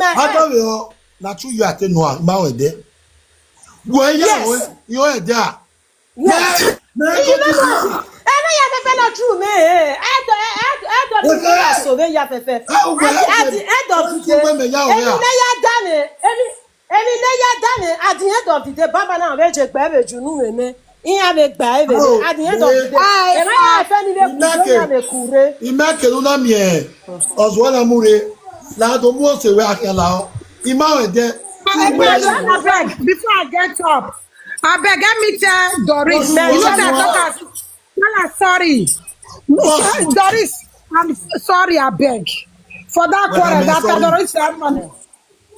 my head. Agbára ọ, na true you ate no ma wẹ̀ dẹ́. Wẹ̀ yà Yes. wẹ̀, yóò ẹ̀ dẹ́ à. Yes. Mẹ́ You know, ẹ no ya fẹ́fẹ́ na true me. Ẹ dọ ẹ dọ ẹ dọ fi Okay. ya so me ya fẹ́fẹ́. How well At the- at did- the end of the Don't day, you women ya èmi wẹ̀? Ne ya da me. Èmi èmi Ne ya da me. At the end of the day, baba na we je gbe be ju nu me me. Iya be gba e be. No, At the end of the day, they- ẹ ma ya fẹ́ ni be Imeke. ku ya be kure. Imeke ló ná mi ẹ̀. Ọ̀sùn wọn náà mú re. Láàdó mú ọ̀sẹ̀ wẹ̀ àkàlà ọ́. Ìmá ẹ̀ dẹ́. Abeg, abeg, before I get up, abeg, let me tell Doris. Yes, ma'am. You know that I talk as tell her sorry. Yes. Doris, I'm sorry, abeg. For that Well, quarrel, I'm that sorry. Doris, that man.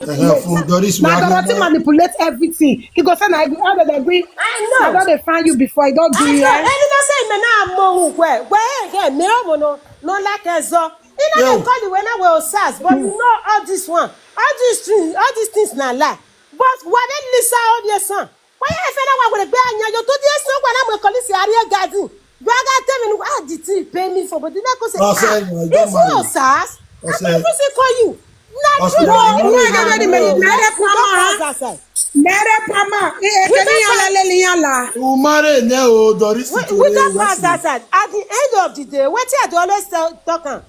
Ẹ̀hẹ̀, fún Doris Na wà Dorothy ní. Manipulate everything. He go say na I go I go agree. I know. I don dey find you before. I don do I know. here. Any no say me na mo hu kwe. Kwe ke me o mo no no like ezo. You know Yo. They call the way now we sars, but you know all this one, all these things, all these things na lie. But why then Lisa all your son? Why I feel like we be anya you to this no when I'm a colisi area garden. You are gonna tell me ah the thing pay me for, but the next say Ọ̀sẹ̀ ah, ẹ̀yìn ọ̀jọ́ it's máa no rè. sars. I Ọ̀sẹ̀ don't even see call you. Not Ọ̀sẹ̀ true. ẹ̀yìn No, ọ̀jọ́ no, máa no, rè. no, Mere no, Pama. no, no, no. Mere Pama. Eh, eh, We kini don't yala fight. lele ni yala. Umare ne o Doris We, to we the don't West. Pass that side. At the end of the day, what I dey always tell talk am.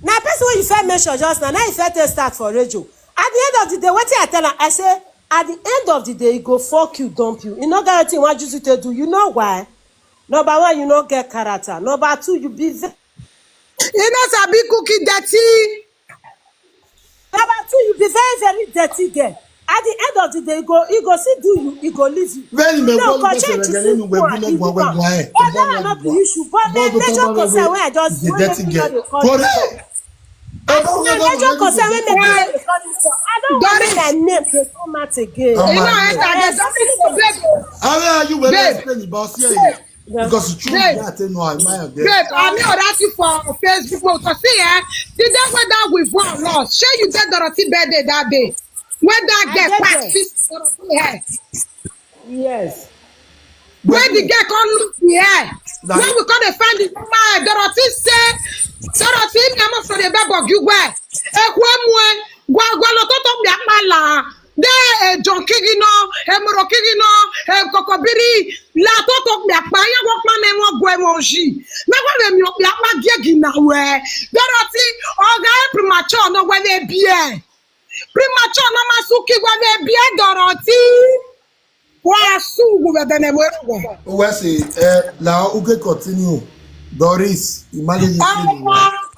Na person wey you first mention just now, now you first take start for radio. At the end of the day, what I tell am, I say, at the end of the day, e go fuck you, dump you. E no get wetin e wan use you take do. You know why? Number one, you no get character. Number two, you be very You know sabi cookie dirty. Number two, you be very, very dirty girl. At the end of the day, e go e go still do you, e go leave you. Very me No, go go look change at to the sleep new way for we you no go because go ahead. all that na not the issue. But the major concern wey I just The wey dirty make me no girl. dey call Correct. myself. The major concern wey make me no dey call myself. I don't want Doris. Make my name dey come out again. Oh You my know God. enter the something to babe. How are you when Babe. Explain about here? Because it's true. Babe. Yeah, I tell no, I mind there. Babe, I'm not asking for Facebook. But see, eh, the day when that we won lost, shey you get Dorothy birthday that day? When that I girl get pass there. This Dorothy hair. Yes. When the girl come look the hair, Like- when we come dey find the woman, Dorothy say, Dorothy, I'm not for the back of you. Where? Ekwemwe, gwa gwa lo toto mi amala. De e John Kigino, e Moro Kigino, e Kokobiri, la toto mi apa ya wo pa me mo gwe mo ji. Na gwa me mi o mi apa gie gi na we. Dorothy, oga e premature no we le bie. Premature no masuki we le bie Dorothy. Wa su gu we dene mo ro. Wesi, eh, now we can continue. Doris, imagine you see me.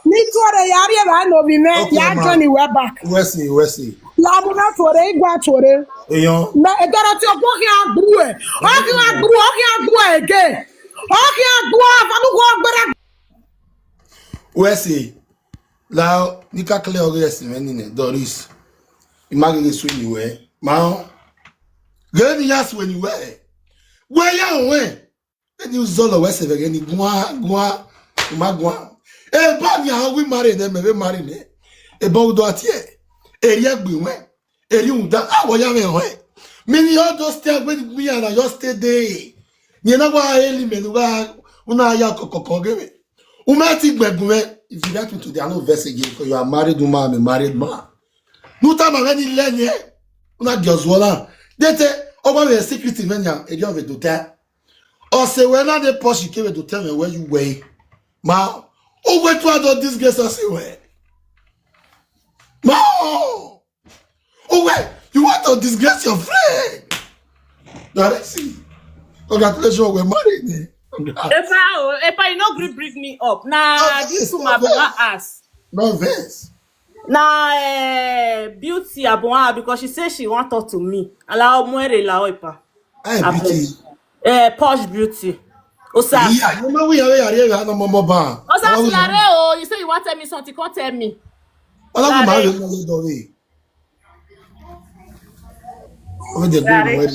Ni tore yari e ba no bi me Okay, ya ma. Johnny we back. Wesi, Wesi. La mu na tore igwa tore. Eyan. Na e Dorothy ogbo ki agbu e. O ki agbu, o ki agbu e ge. O ki agbu a fa nu ko gbere. Wesi. Now, nika clear oge esi me ni ne Doris. Imagine this when you were. Ma. Gani yas when you were. Where you went? Then you zolo Wesi again. Gwa, gwa, ma gwa. E ba ni how we marry them, we marry ne. E ba udo atie. E ye gbe we. E ri unda. Ah, wo ya me ho. Me ni all those things when me and I just stay there. Ni na wa eli me wa una ya kokoko gebe. Uma ti gbegun me. If you get me today, I no vex again because you are married woman, I'm a married man. No time I any lenye. Una just wala. They say, Oba we secret men ya, e dey of a do tell. O say when na dey push you came to tell me where you were. Ma, o we to do disgrace us we. Ma, o we, you want to disgrace your friend. That I see. Congratulations, we're married. Eh? Epa, oh, Epa, you no gree bring me up. Nah, this woman be one ass. No vex. Na eh, Beauty Abonha, because she say she wan talk to me. Ala omo ere la oipa. Hey, Abeg. Beauty. Eh, Posh Beauty. Osa. Yeah, you know we are here, we are no more ban. Osa Silare o, you say you wan tell me something, come tell me. Ola ko ma Silare. Yo no le dori. O de go no we.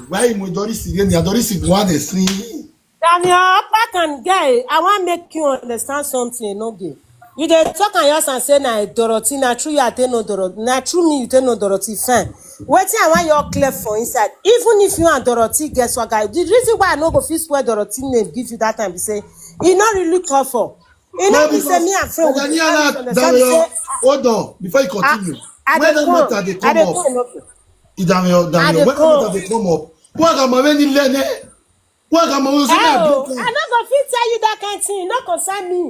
Why mo dori si ni, dori si go dey sing. Daniel, back and guy, I wan make you understand something, no gay. You dey talk and yours and say na Dorothy, na true you take no Dorothy, na true me you take no Dorothy, fine. Wetin I want you clear for inside, even if you and Dorothy get swagger, the reason why I no go fit swear Dorothy name give you that time be say e no really call for. E no be say me and friend Daniela, Daniel, hold on before you continue. I When dey that come, matter dey I dey come up, come, okay. Daniel, Daniel, dey when come. That matter dey come up, what am I when you learn? What am I when you say Oh, me? I no go fit tell you that kind thing. E no concern me.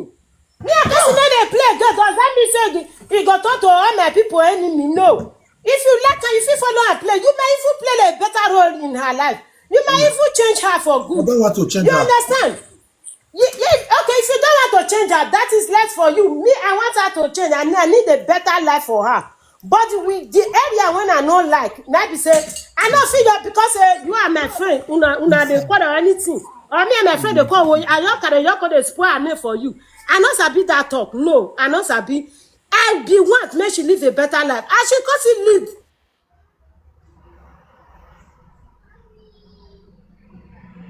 Me and person no dey play game. Does that mean say the- e go turn to all my people enemy? No. If you like am, you fit follow and play. You may even play a better role in her life. You may even change her for I good. Don't want to change You that. Understand? You, you, okay, if you don't want to change her, that is left for you. Me, I want her to change, and I need a better life for her. But with the area when I no like, na be say I no fit your because uh, you are my friend. Una, una dey quarrel or anything. Or me and my friend dey call. Well, I your carry your call dey spoil her name for you. I no sabi that talk. No, I no sabi. I be want make she live a better life. As she come see live.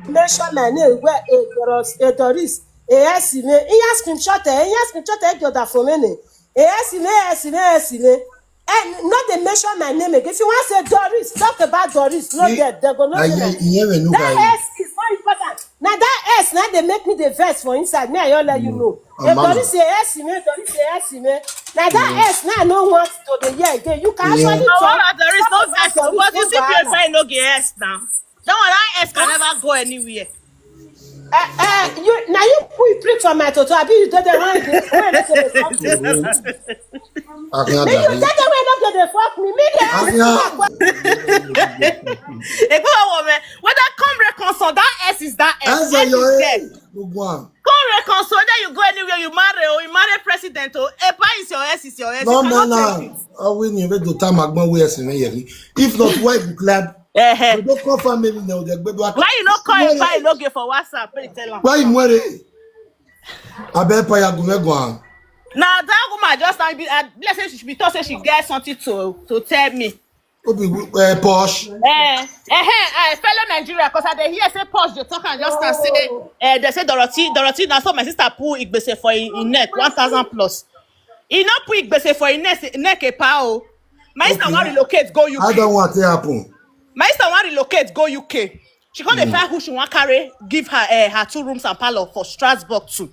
Mention my name where a Doris, a Doris, a Esime, iya screenshot, iya screenshot, a Joda Fomene, a Esime, Esime, Esime. And not dey mention my name again. If you want say Doris, talk about Doris. No, Ye- there, they go not Aye, say iye we no that guy. S is not important. Now that S, now they make me the verse for inside. Me, I don't let you know. A A mama. Doris, a Esime, Doris, a Esime. Now that S, now I no want to the year again. You can Yeah. actually No, talk. what there is no Talk about vex, Doris, but you no see, wahala. P F I no get S now. That one, that S can never go anywhere. Eh, eh, you now you put prick for my toto. Abi you don't want to when they talk to me. Akin Me you Adabi. Tell them when not get the fuck me. Me they ask Akin you. Adabi. Hey, go on, woman. Whether come reconcile, that S is that S. Answer S your is head. S. Gbogbo am. Come reconcile, then you go anywhere, you marry, oh, you marry president, oh, Epa is your S, is your S. You No cannot man, change it. I win you. Don't time agbon we Esime yeri. If not, why you clap? Eh, eh. You don't call family now. They go back. Why you not call Why- Epa? You no get for WhatsApp. Make you tell am. Why you worry? I bet pa ya gume gwan. Now that woman just now be uh, let's say she be thought say she get something to to tell me. Obi uh, Posh. Eh, eh, eh, eh, fellow Nigeria, cause I dey hear say Posh dey talk and just now say eh, they say Dorothy, Dorothy now so my sister pull Igbese for in, in neck one thousand plus. He not pull Igbese for in neck, neck a pow. My sister want relocate go I U K. Don't want it happen. My sister want relocate go U K. She come dey find who she want carry give her uh, her two rooms and parlor for Strasbourg too.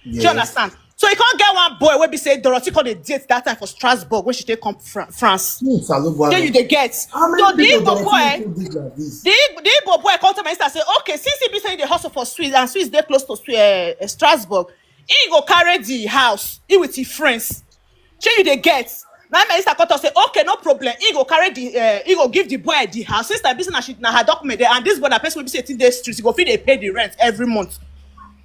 Do you Yes. Understand? So you can't get one boy wey be say Dorothy come dey date that time for Strasbourg when she take come Fra- France. Hmm, Salobo Then Ame. you dey get. How many So the people Igbo Dorothy boy, people did like this? the Igbo, the Igbo boy come to my sister say, okay, since he be say he dey hustle for Swiss and Swiss dey close to Swi- uh, uh, Strasbourg, he go carry the house, he with his friends. Shey you dey get? Now my sister come talk say, okay, no problem. He go carry the, uh, he go give the boy the house. Since na business, she na her document there, and this boy na person wey be say still dey street, he go fit dey pay the rent every month.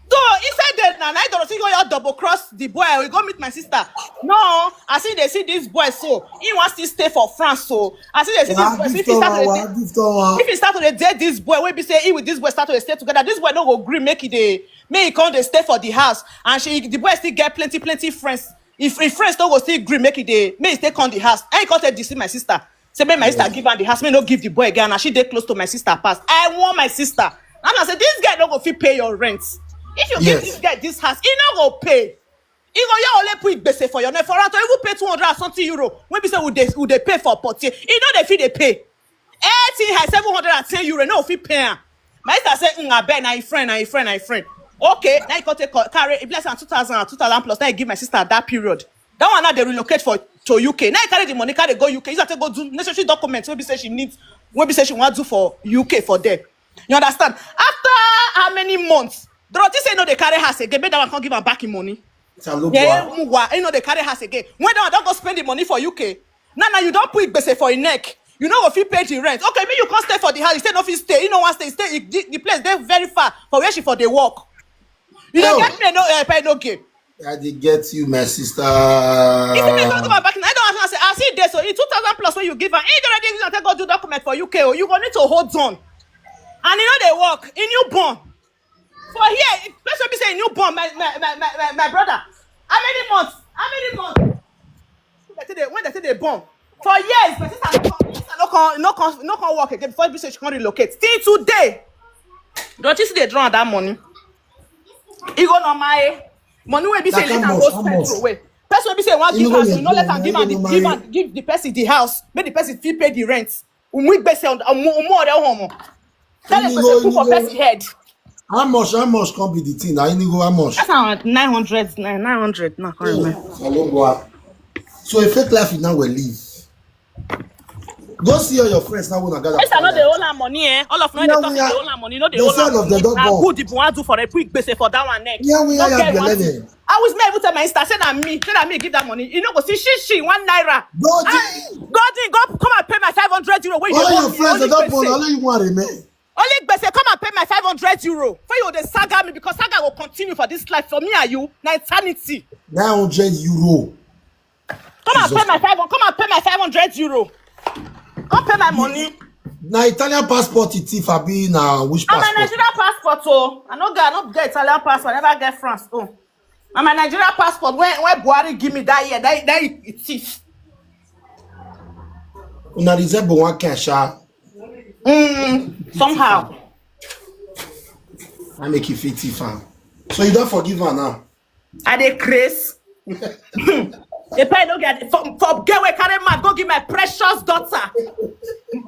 So inside there na na Dorothy go your double cross the boy. We go meet my sister. No, I see they see this boy so he wants to stay for France. So I see they see this Wa boy. So if gift he start wa, to wa dey- gift wa. if he start to dey date this boy, wey be say he with this boy start to dey stay together, this boy no go gree make he dey make he come dey stay for the house, and she the boy still get plenty plenty friends. If if friends no go still gree make he dey make he stay come the house, and he come take deceive my sister. Say make my sister give am the house, make no give the boy again, and she dey close to my sister pass. I warn my sister. And I say this guy no go fit pay your rent. If you give Yes. This guy this house, he no go pay. He go your only put gbese for your neck for her to even pay two hundred and something euro. When we say we dey we dey pay for portier, he no dey fit dey pay. Eighteen high seven hundred and ten euro, no fit pay am. My sister say, mm, I bet na him friend, na him friend, na him friend. Okay, now you go take co- carry. If less than two thousand or two thousand plus, now you give my sister that period. That one now they relocate for to U K. Now you carry the money, carry go U K. You have to go do necessary documents. Maybe say she needs Wey be say she wan do for U K for there. You understand? After how many months, Dorothy say no dey carry house again. Make that one come give am back im money. Yeah, Muwa, you know they carry house again. When that one don go spend the money for U K, now now you don put gbese for your neck. You no go fit pay the rent. Okay, me you come stay for the house. You say no fit stay. You no wan stay. Stay. The, the place dey very far for where she for dey work. You don't get me, no, uh, pay no game. I dey get you, my sister. If you make go give am back, I don't want to say, I see this. So in two thousand plus when you give her, he already use am take go do document for U K. Oh, you go need to hold on. And you know they work in newborn. For here, if person be say newborn, my my my my my, my brother. How many months? How many months? When they say they, when they say they born for years, my sister no come, my sister no come, no come, no come work again before be say she come relocate. Till today, don't you see they draw on that money? You go no my money wey be say That later how go much? How spend much? Away. Person be say one give You know house, they you no let draw, am give you am know the no give my am give the person the house, make the person fit pay the rent. Umwe gbese on umu umu ore homo. Tell You the know, person put you for know. Person head. How much? How much come be the thing? I need go how much? That's around nine hundred, nine hundred now. Can't remember. Hello, boy. So a fake life you now will live. Go see all your friends now when I gather. Yes, I know they owe her money, eh? All of them No, they talk we they are- owe her money. You know they they owe sell her of the money. dog Now bone. Good, the one do for a quick gbese for that one next. Yeah, we No are get your one lady. Thing. I was me even tell my sister, say that me, say that me give that money. You know, go see she she one naira. Go Ah, see. Godin, go come and pay my five hundred euro. Where you All dey your owe me? friends Only they don't gbese. Only you want remain. Only gbese, come and pay my five hundred euro. For you the saga me because saga will continue for this life for me and you. Na eternity. Nine hundred euro. Come and pay my five. Come and pay my five hundred euro. Come pay my money. Na Italian passport it if I be na which I'm a passport? Nigerian passport, oh. I no get, I no get Italian passport. I never get France, oh. I'm a Nigerian passport. When when Buhari give me that year, that that it is. Una resemble one kind sha. Mm, somehow. I make you fit thief am. So you don't forgive her now. I dey craze. The pay no get for, for get wey carry mouth go give my precious daughter.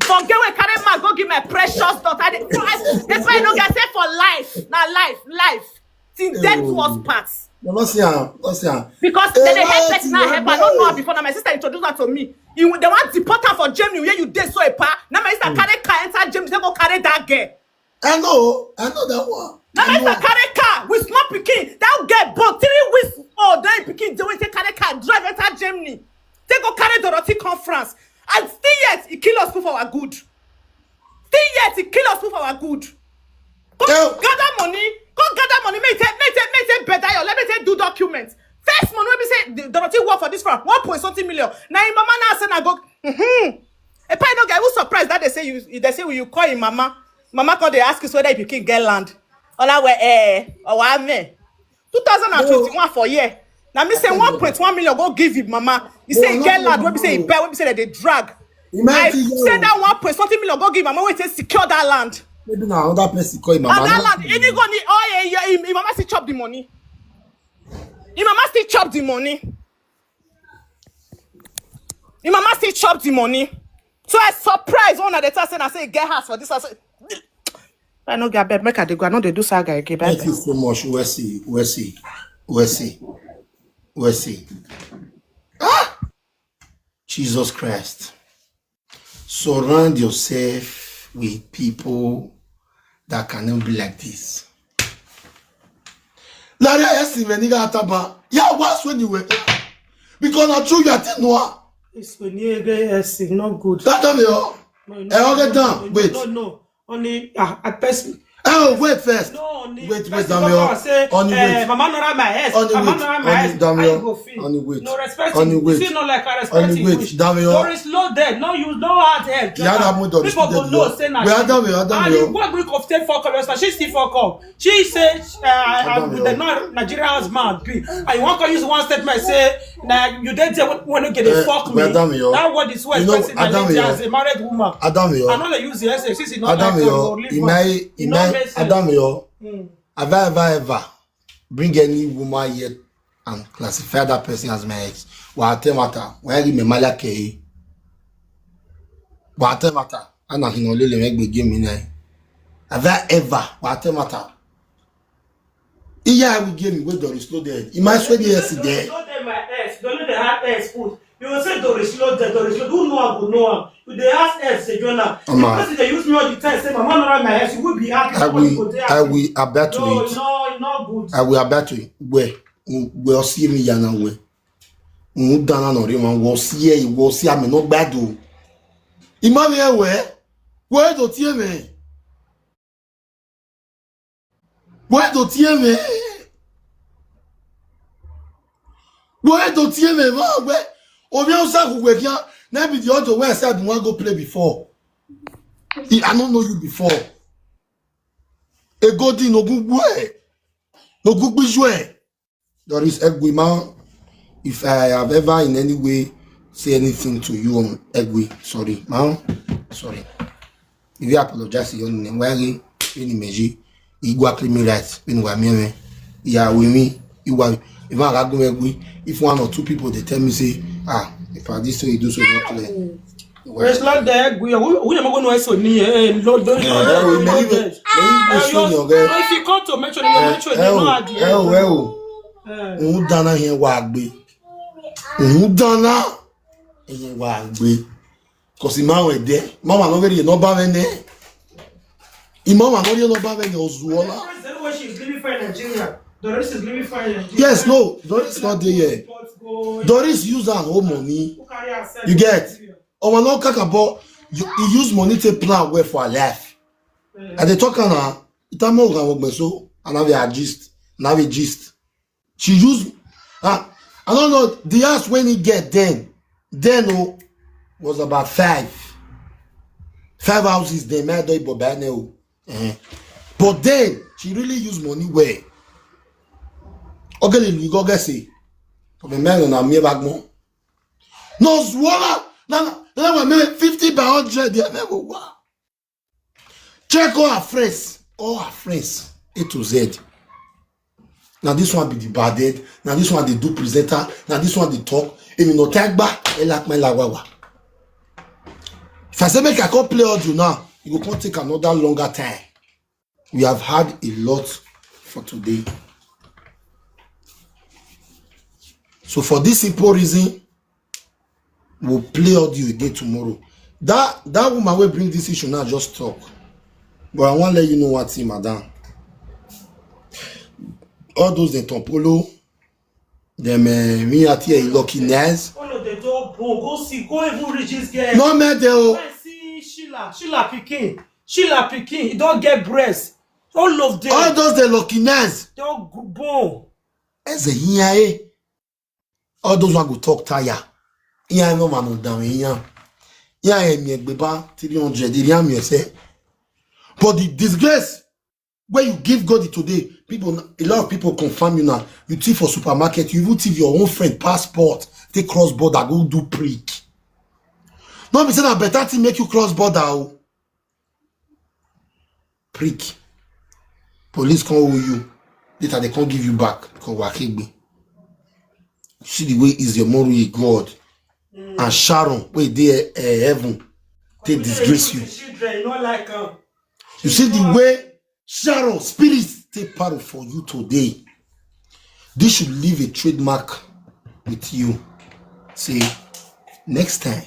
For get wey carry mouth go give my precious daughter. I dey, I, the pay no get say for life. Na life, life. Till death do us part. No, no see am, no see am. Because Eh, they dey help life person now is help. a I don't know her life. Before now my sister introduce her to me. He, they want deport her for Germany where you dey so a pa. Now my sister carry car enter Germany, they go carry that girl. I know, I know that one. Now I my know. sister carry car with small pikin. That girl born three weeks old. Then pikin dey wait carry car drive enter Germany. They go carry Dorothy come France. And still yet he kill us for our good. Still yet he kill us for our good. Come Ew. Gather money. Come gather money. Make it make it make it better. Let me take do documents. First money wey be say the- Dorothy work for this France one point something million. Now him mama now say na go. Mm-hmm. A pay no guy who surprised that they say you they say you call him mama. Mama come they ask you whether you can get land. All that way eh or what me. Two thousand and twenty-one for year. Now me say one point one million go give him mama. He say No, get no, land. no, When we say he no. Buy, when we say that they drag. Imagine I you. Say that one point something million go give him mama. We say secure that land. Maybe now another person call him mama. And that Another land, he go need oh yeah, yeah, him, him mama still chop the money. Him mama still chop the money. Him mama still chop the money. So I surprised when I dey tell say I say get house for this house. I no get bed, make I dey go. I no dey do saga again. Bye Thank bye. You so much, Wesley, Wesley, Wesley, Wesley. Ah! Jesus Christ. Surround yourself with people that cannot be like this. Larry S. Veniga Ataba. Yeah, what's when you were? Because I told you I didn't know. It's when you get S C, not good. That time you. No, Eh, okay, down. No, Wait. No, no. Only ah, a person. Oh, wait first. No, only Wait, wait, person Damian. Go come and say, Only eh, wait. Mama Nora my S. Only Mama wait. Nora my Only S. Damian. How you go feel? Only wait. No respect. Only You wait. See, no like I respect Only you. Wait. Damian. There is no dead. No, you no hard head. Yeah, that mood of People the go dead, know yeah. say na We are she. Damian, Damian. And you go bring of ten for come. She still for come. She say uh, I, I, Damian. The not Nigerian husband be. And you want to use one statement say na you dey there when you get a Eh, fuck we are me. Damian. That word is so You know, expensive in Damian. Nigeria as a married woman. Damian. I know they use the S A. Since you know Damian. that, you leave Imai, it. It no Imai, make sense. Damian. Have I ever, ever bring any woman yet and classify that person as my ex? Wa te mata. Wa ri me mala ke. Wa te mata. Ana hino lele me gbe mi na. Have I ever? Wa te mata. Iya we give me where there is no dead. Imai swear the S there. Don't tell my ex. Don't let the hard ex put. You go say Doris Lode, Doris Lode. Who know am go know am. You dey ask S J Jonah. Omo. Because they use me all the time, say, "Mama, no rub my head." You will be happy. I Somebody will, go there. I will abet to No, it. No, not good. I will abet to it. Where? Where see me yana where? Who dana no re wan wo see e wo see ame no gbadu. Imami ewe. Where do tie me? Where do tie me? Where do tie me? Where? Obi Hausa who were here. Na be the audio where I said I wan go play before. I, I don't know you before. A golden no good way. No good visual. Doris Egwi, ma, if I have ever in any way say anything to you on Egwi, sorry, ma, sorry. If you apologize to your name, why you in meji? Igwa claim me right, when we are me, yeah, we me, you are, if I go Egwi, if one or two people they tell me say, ah, if I this way you do so not clear. Where's Lord the Egwi? Who who am I going to say ni? Eh, Lord, don't Eh, eh, we may even, may even show your girl. If you come to mention, you Eh, mention eh, no oh, at the eh, oh, eh, end. oh. Eh. Òun dáná yẹn wà gbé. Òun dáná yẹn wà gbé. Kò sí máa wẹ̀ dẹ́. Máa wà lọ́wọ́ yẹn náà bá wẹ̀ ní. Ìmọ̀ wà lọ́wọ́ yẹn náà bá wẹ̀ ní Ozuola. That's the way she's living for in Nigeria. Doris is living for in Nigeria. Yes, no, Doris not there yet. Doris use her own money. Who carry herself You get? Nigeria. Ọmọ náà kàkà bọ́, you, he use money to plan well for her life. Mm. And they talk now, it am all gone so, and have a gist, and have a gist. She use, ah, I don't know, the house when he get then, then oh, was about five. Five houses, they made up by now. Eh. But then, she really use money well. Okay, you go get say, for the man on a mere bag more. No, Ozuola, na, na, na, na, fifty by hundred, they never wow. Check all her friends, all her friends, A to Z. Now this one be the bad head, now this one they do presenter, now this one they talk. If you no take back, e like my lawawa. If I say make I come play audio now, you go come take another longer time. We have had a lot for today. So for this simple reason, we'll play audio again tomorrow. That that woman will bring this issue now, just talk. But I want to let you know what thing, madam. All those in Tompolo, them uh, me at here lucky nice. All of them don't go, go see, go even reach this girl. No matter. Go and see Sheila, Sheila Pikin, Sheila Pikin, you don't get breast. All of them. All those the lucky nice. Don't go. Eze here. All those one go talk tire. Here no man no down here. Here me gbeba three hundred. Here me say. But the disgrace where you give God it today, people, a lot of people confirm you now. You thief for supermarket, you even thief your own friend passport, take cross border, go do prick. No be say na better thing make you cross border. Oh. Prick. Police can't hold you. Later they can't give you back. Because wakigbe. See the way is your moral God. Mm. And Sharon, where they uh, heaven, they disgrace you. Children, you know, like, um, You see the way Sharon spirit take power for you today. This should leave a trademark with you. Say, next time,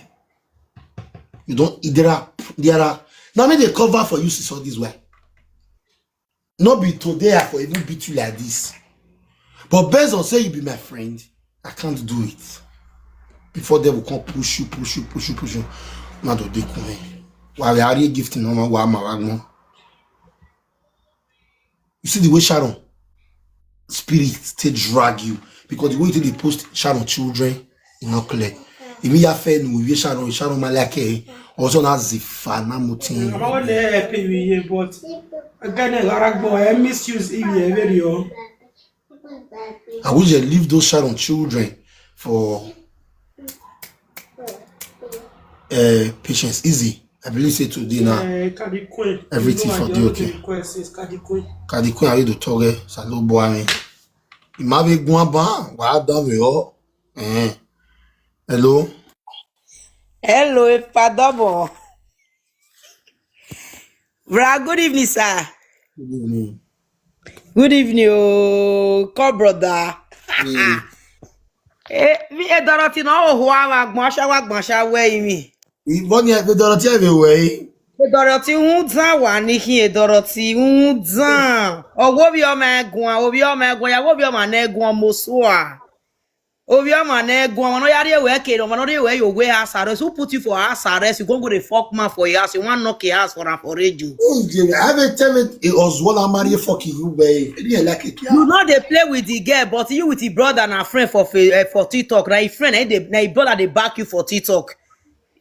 you don't, there are, there are, now me they cover for you, see, so this way. Not be today, I for even beat you like this. But based on say you be my friend, I can't do it. Before they will come push you, push you, push you, push you. Now do they come in. Why we are you gifting no one? You see the way Sharon spirit to drag you because the way they post Sharon children is not clear. If me ya fair no we Sharon Sharon Malake also na zifa na mutin. But again, I misuse if you very young. I wish they leave those Sharon children for uh, patience easy. I believe say today now. Eh, Kadi Queen. Everything You know, for I the don't okay. Request is Kadi Queen. Kadi Queen, are you the toge? Salo boy. Imabe guamba, wa dame o. Eh. Hello. Hello, Ipadomo. Bra, good evening, sir. Good evening. Good evening, oh, call brother. Hey. Eh, mi e Dorothy no ho wa gbon sha wa gbon sha we mi. What you have Dorothy everywhere? E Dorothy un zan wa ni ki e Dorothy un zan. O wo bi o ma gun, o bi o ma gun, ya wo bi o ma na gun mo so a. O bi o ma na gun, no ya ri we ke, no no ri we yo we house arrest. Who put you for house arrest? You go go the fuck man for your house. You want knock your house for am for radio. Oh, yeah, I haven't tell it. It was what I'm married fucking you, babe. You like it. You know they play with the girl, but you with the brother and a friend for fa- uh, for TikTok. Now your friend, eh, they, now your brother they back you for TikTok.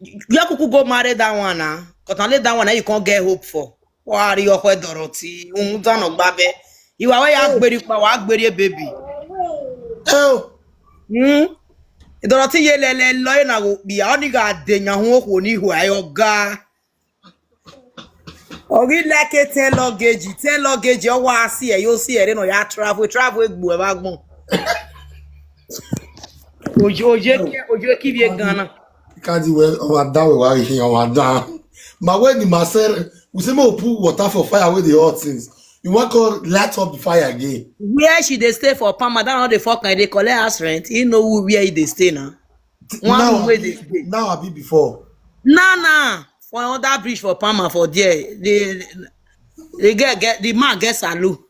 You kuku go marry that one now. Cause unless that one now you can't get hope for. Wari okwe Dorothy. Un zan no gbabe. Iwa we ya gberi pa wa gberi baby. Oh, Hmm. Dorothy ye le le lo na go bi a oni ga de nya hu okwo ni hu ayo ga. Ogi like ten luggage, ten luggage o wa si e yo si e re no ya travel, travel egbu e ba gbon. Ojo oje ki ojo ki bi e gan na. Can't do well. Oh, I'm down. Why here? Oh, I'm down. My wedding, my sir, we say more put water for fire with the hot things. You want to light up the fire again? Where she dey stay for Palmer, that one dey fuck and dey collect house rent. He know who where he dey stay now. One Now, room wey dey stay. Now I be before. Nah, nah. For under bridge for Palmer for there, the the girl get the man get salute.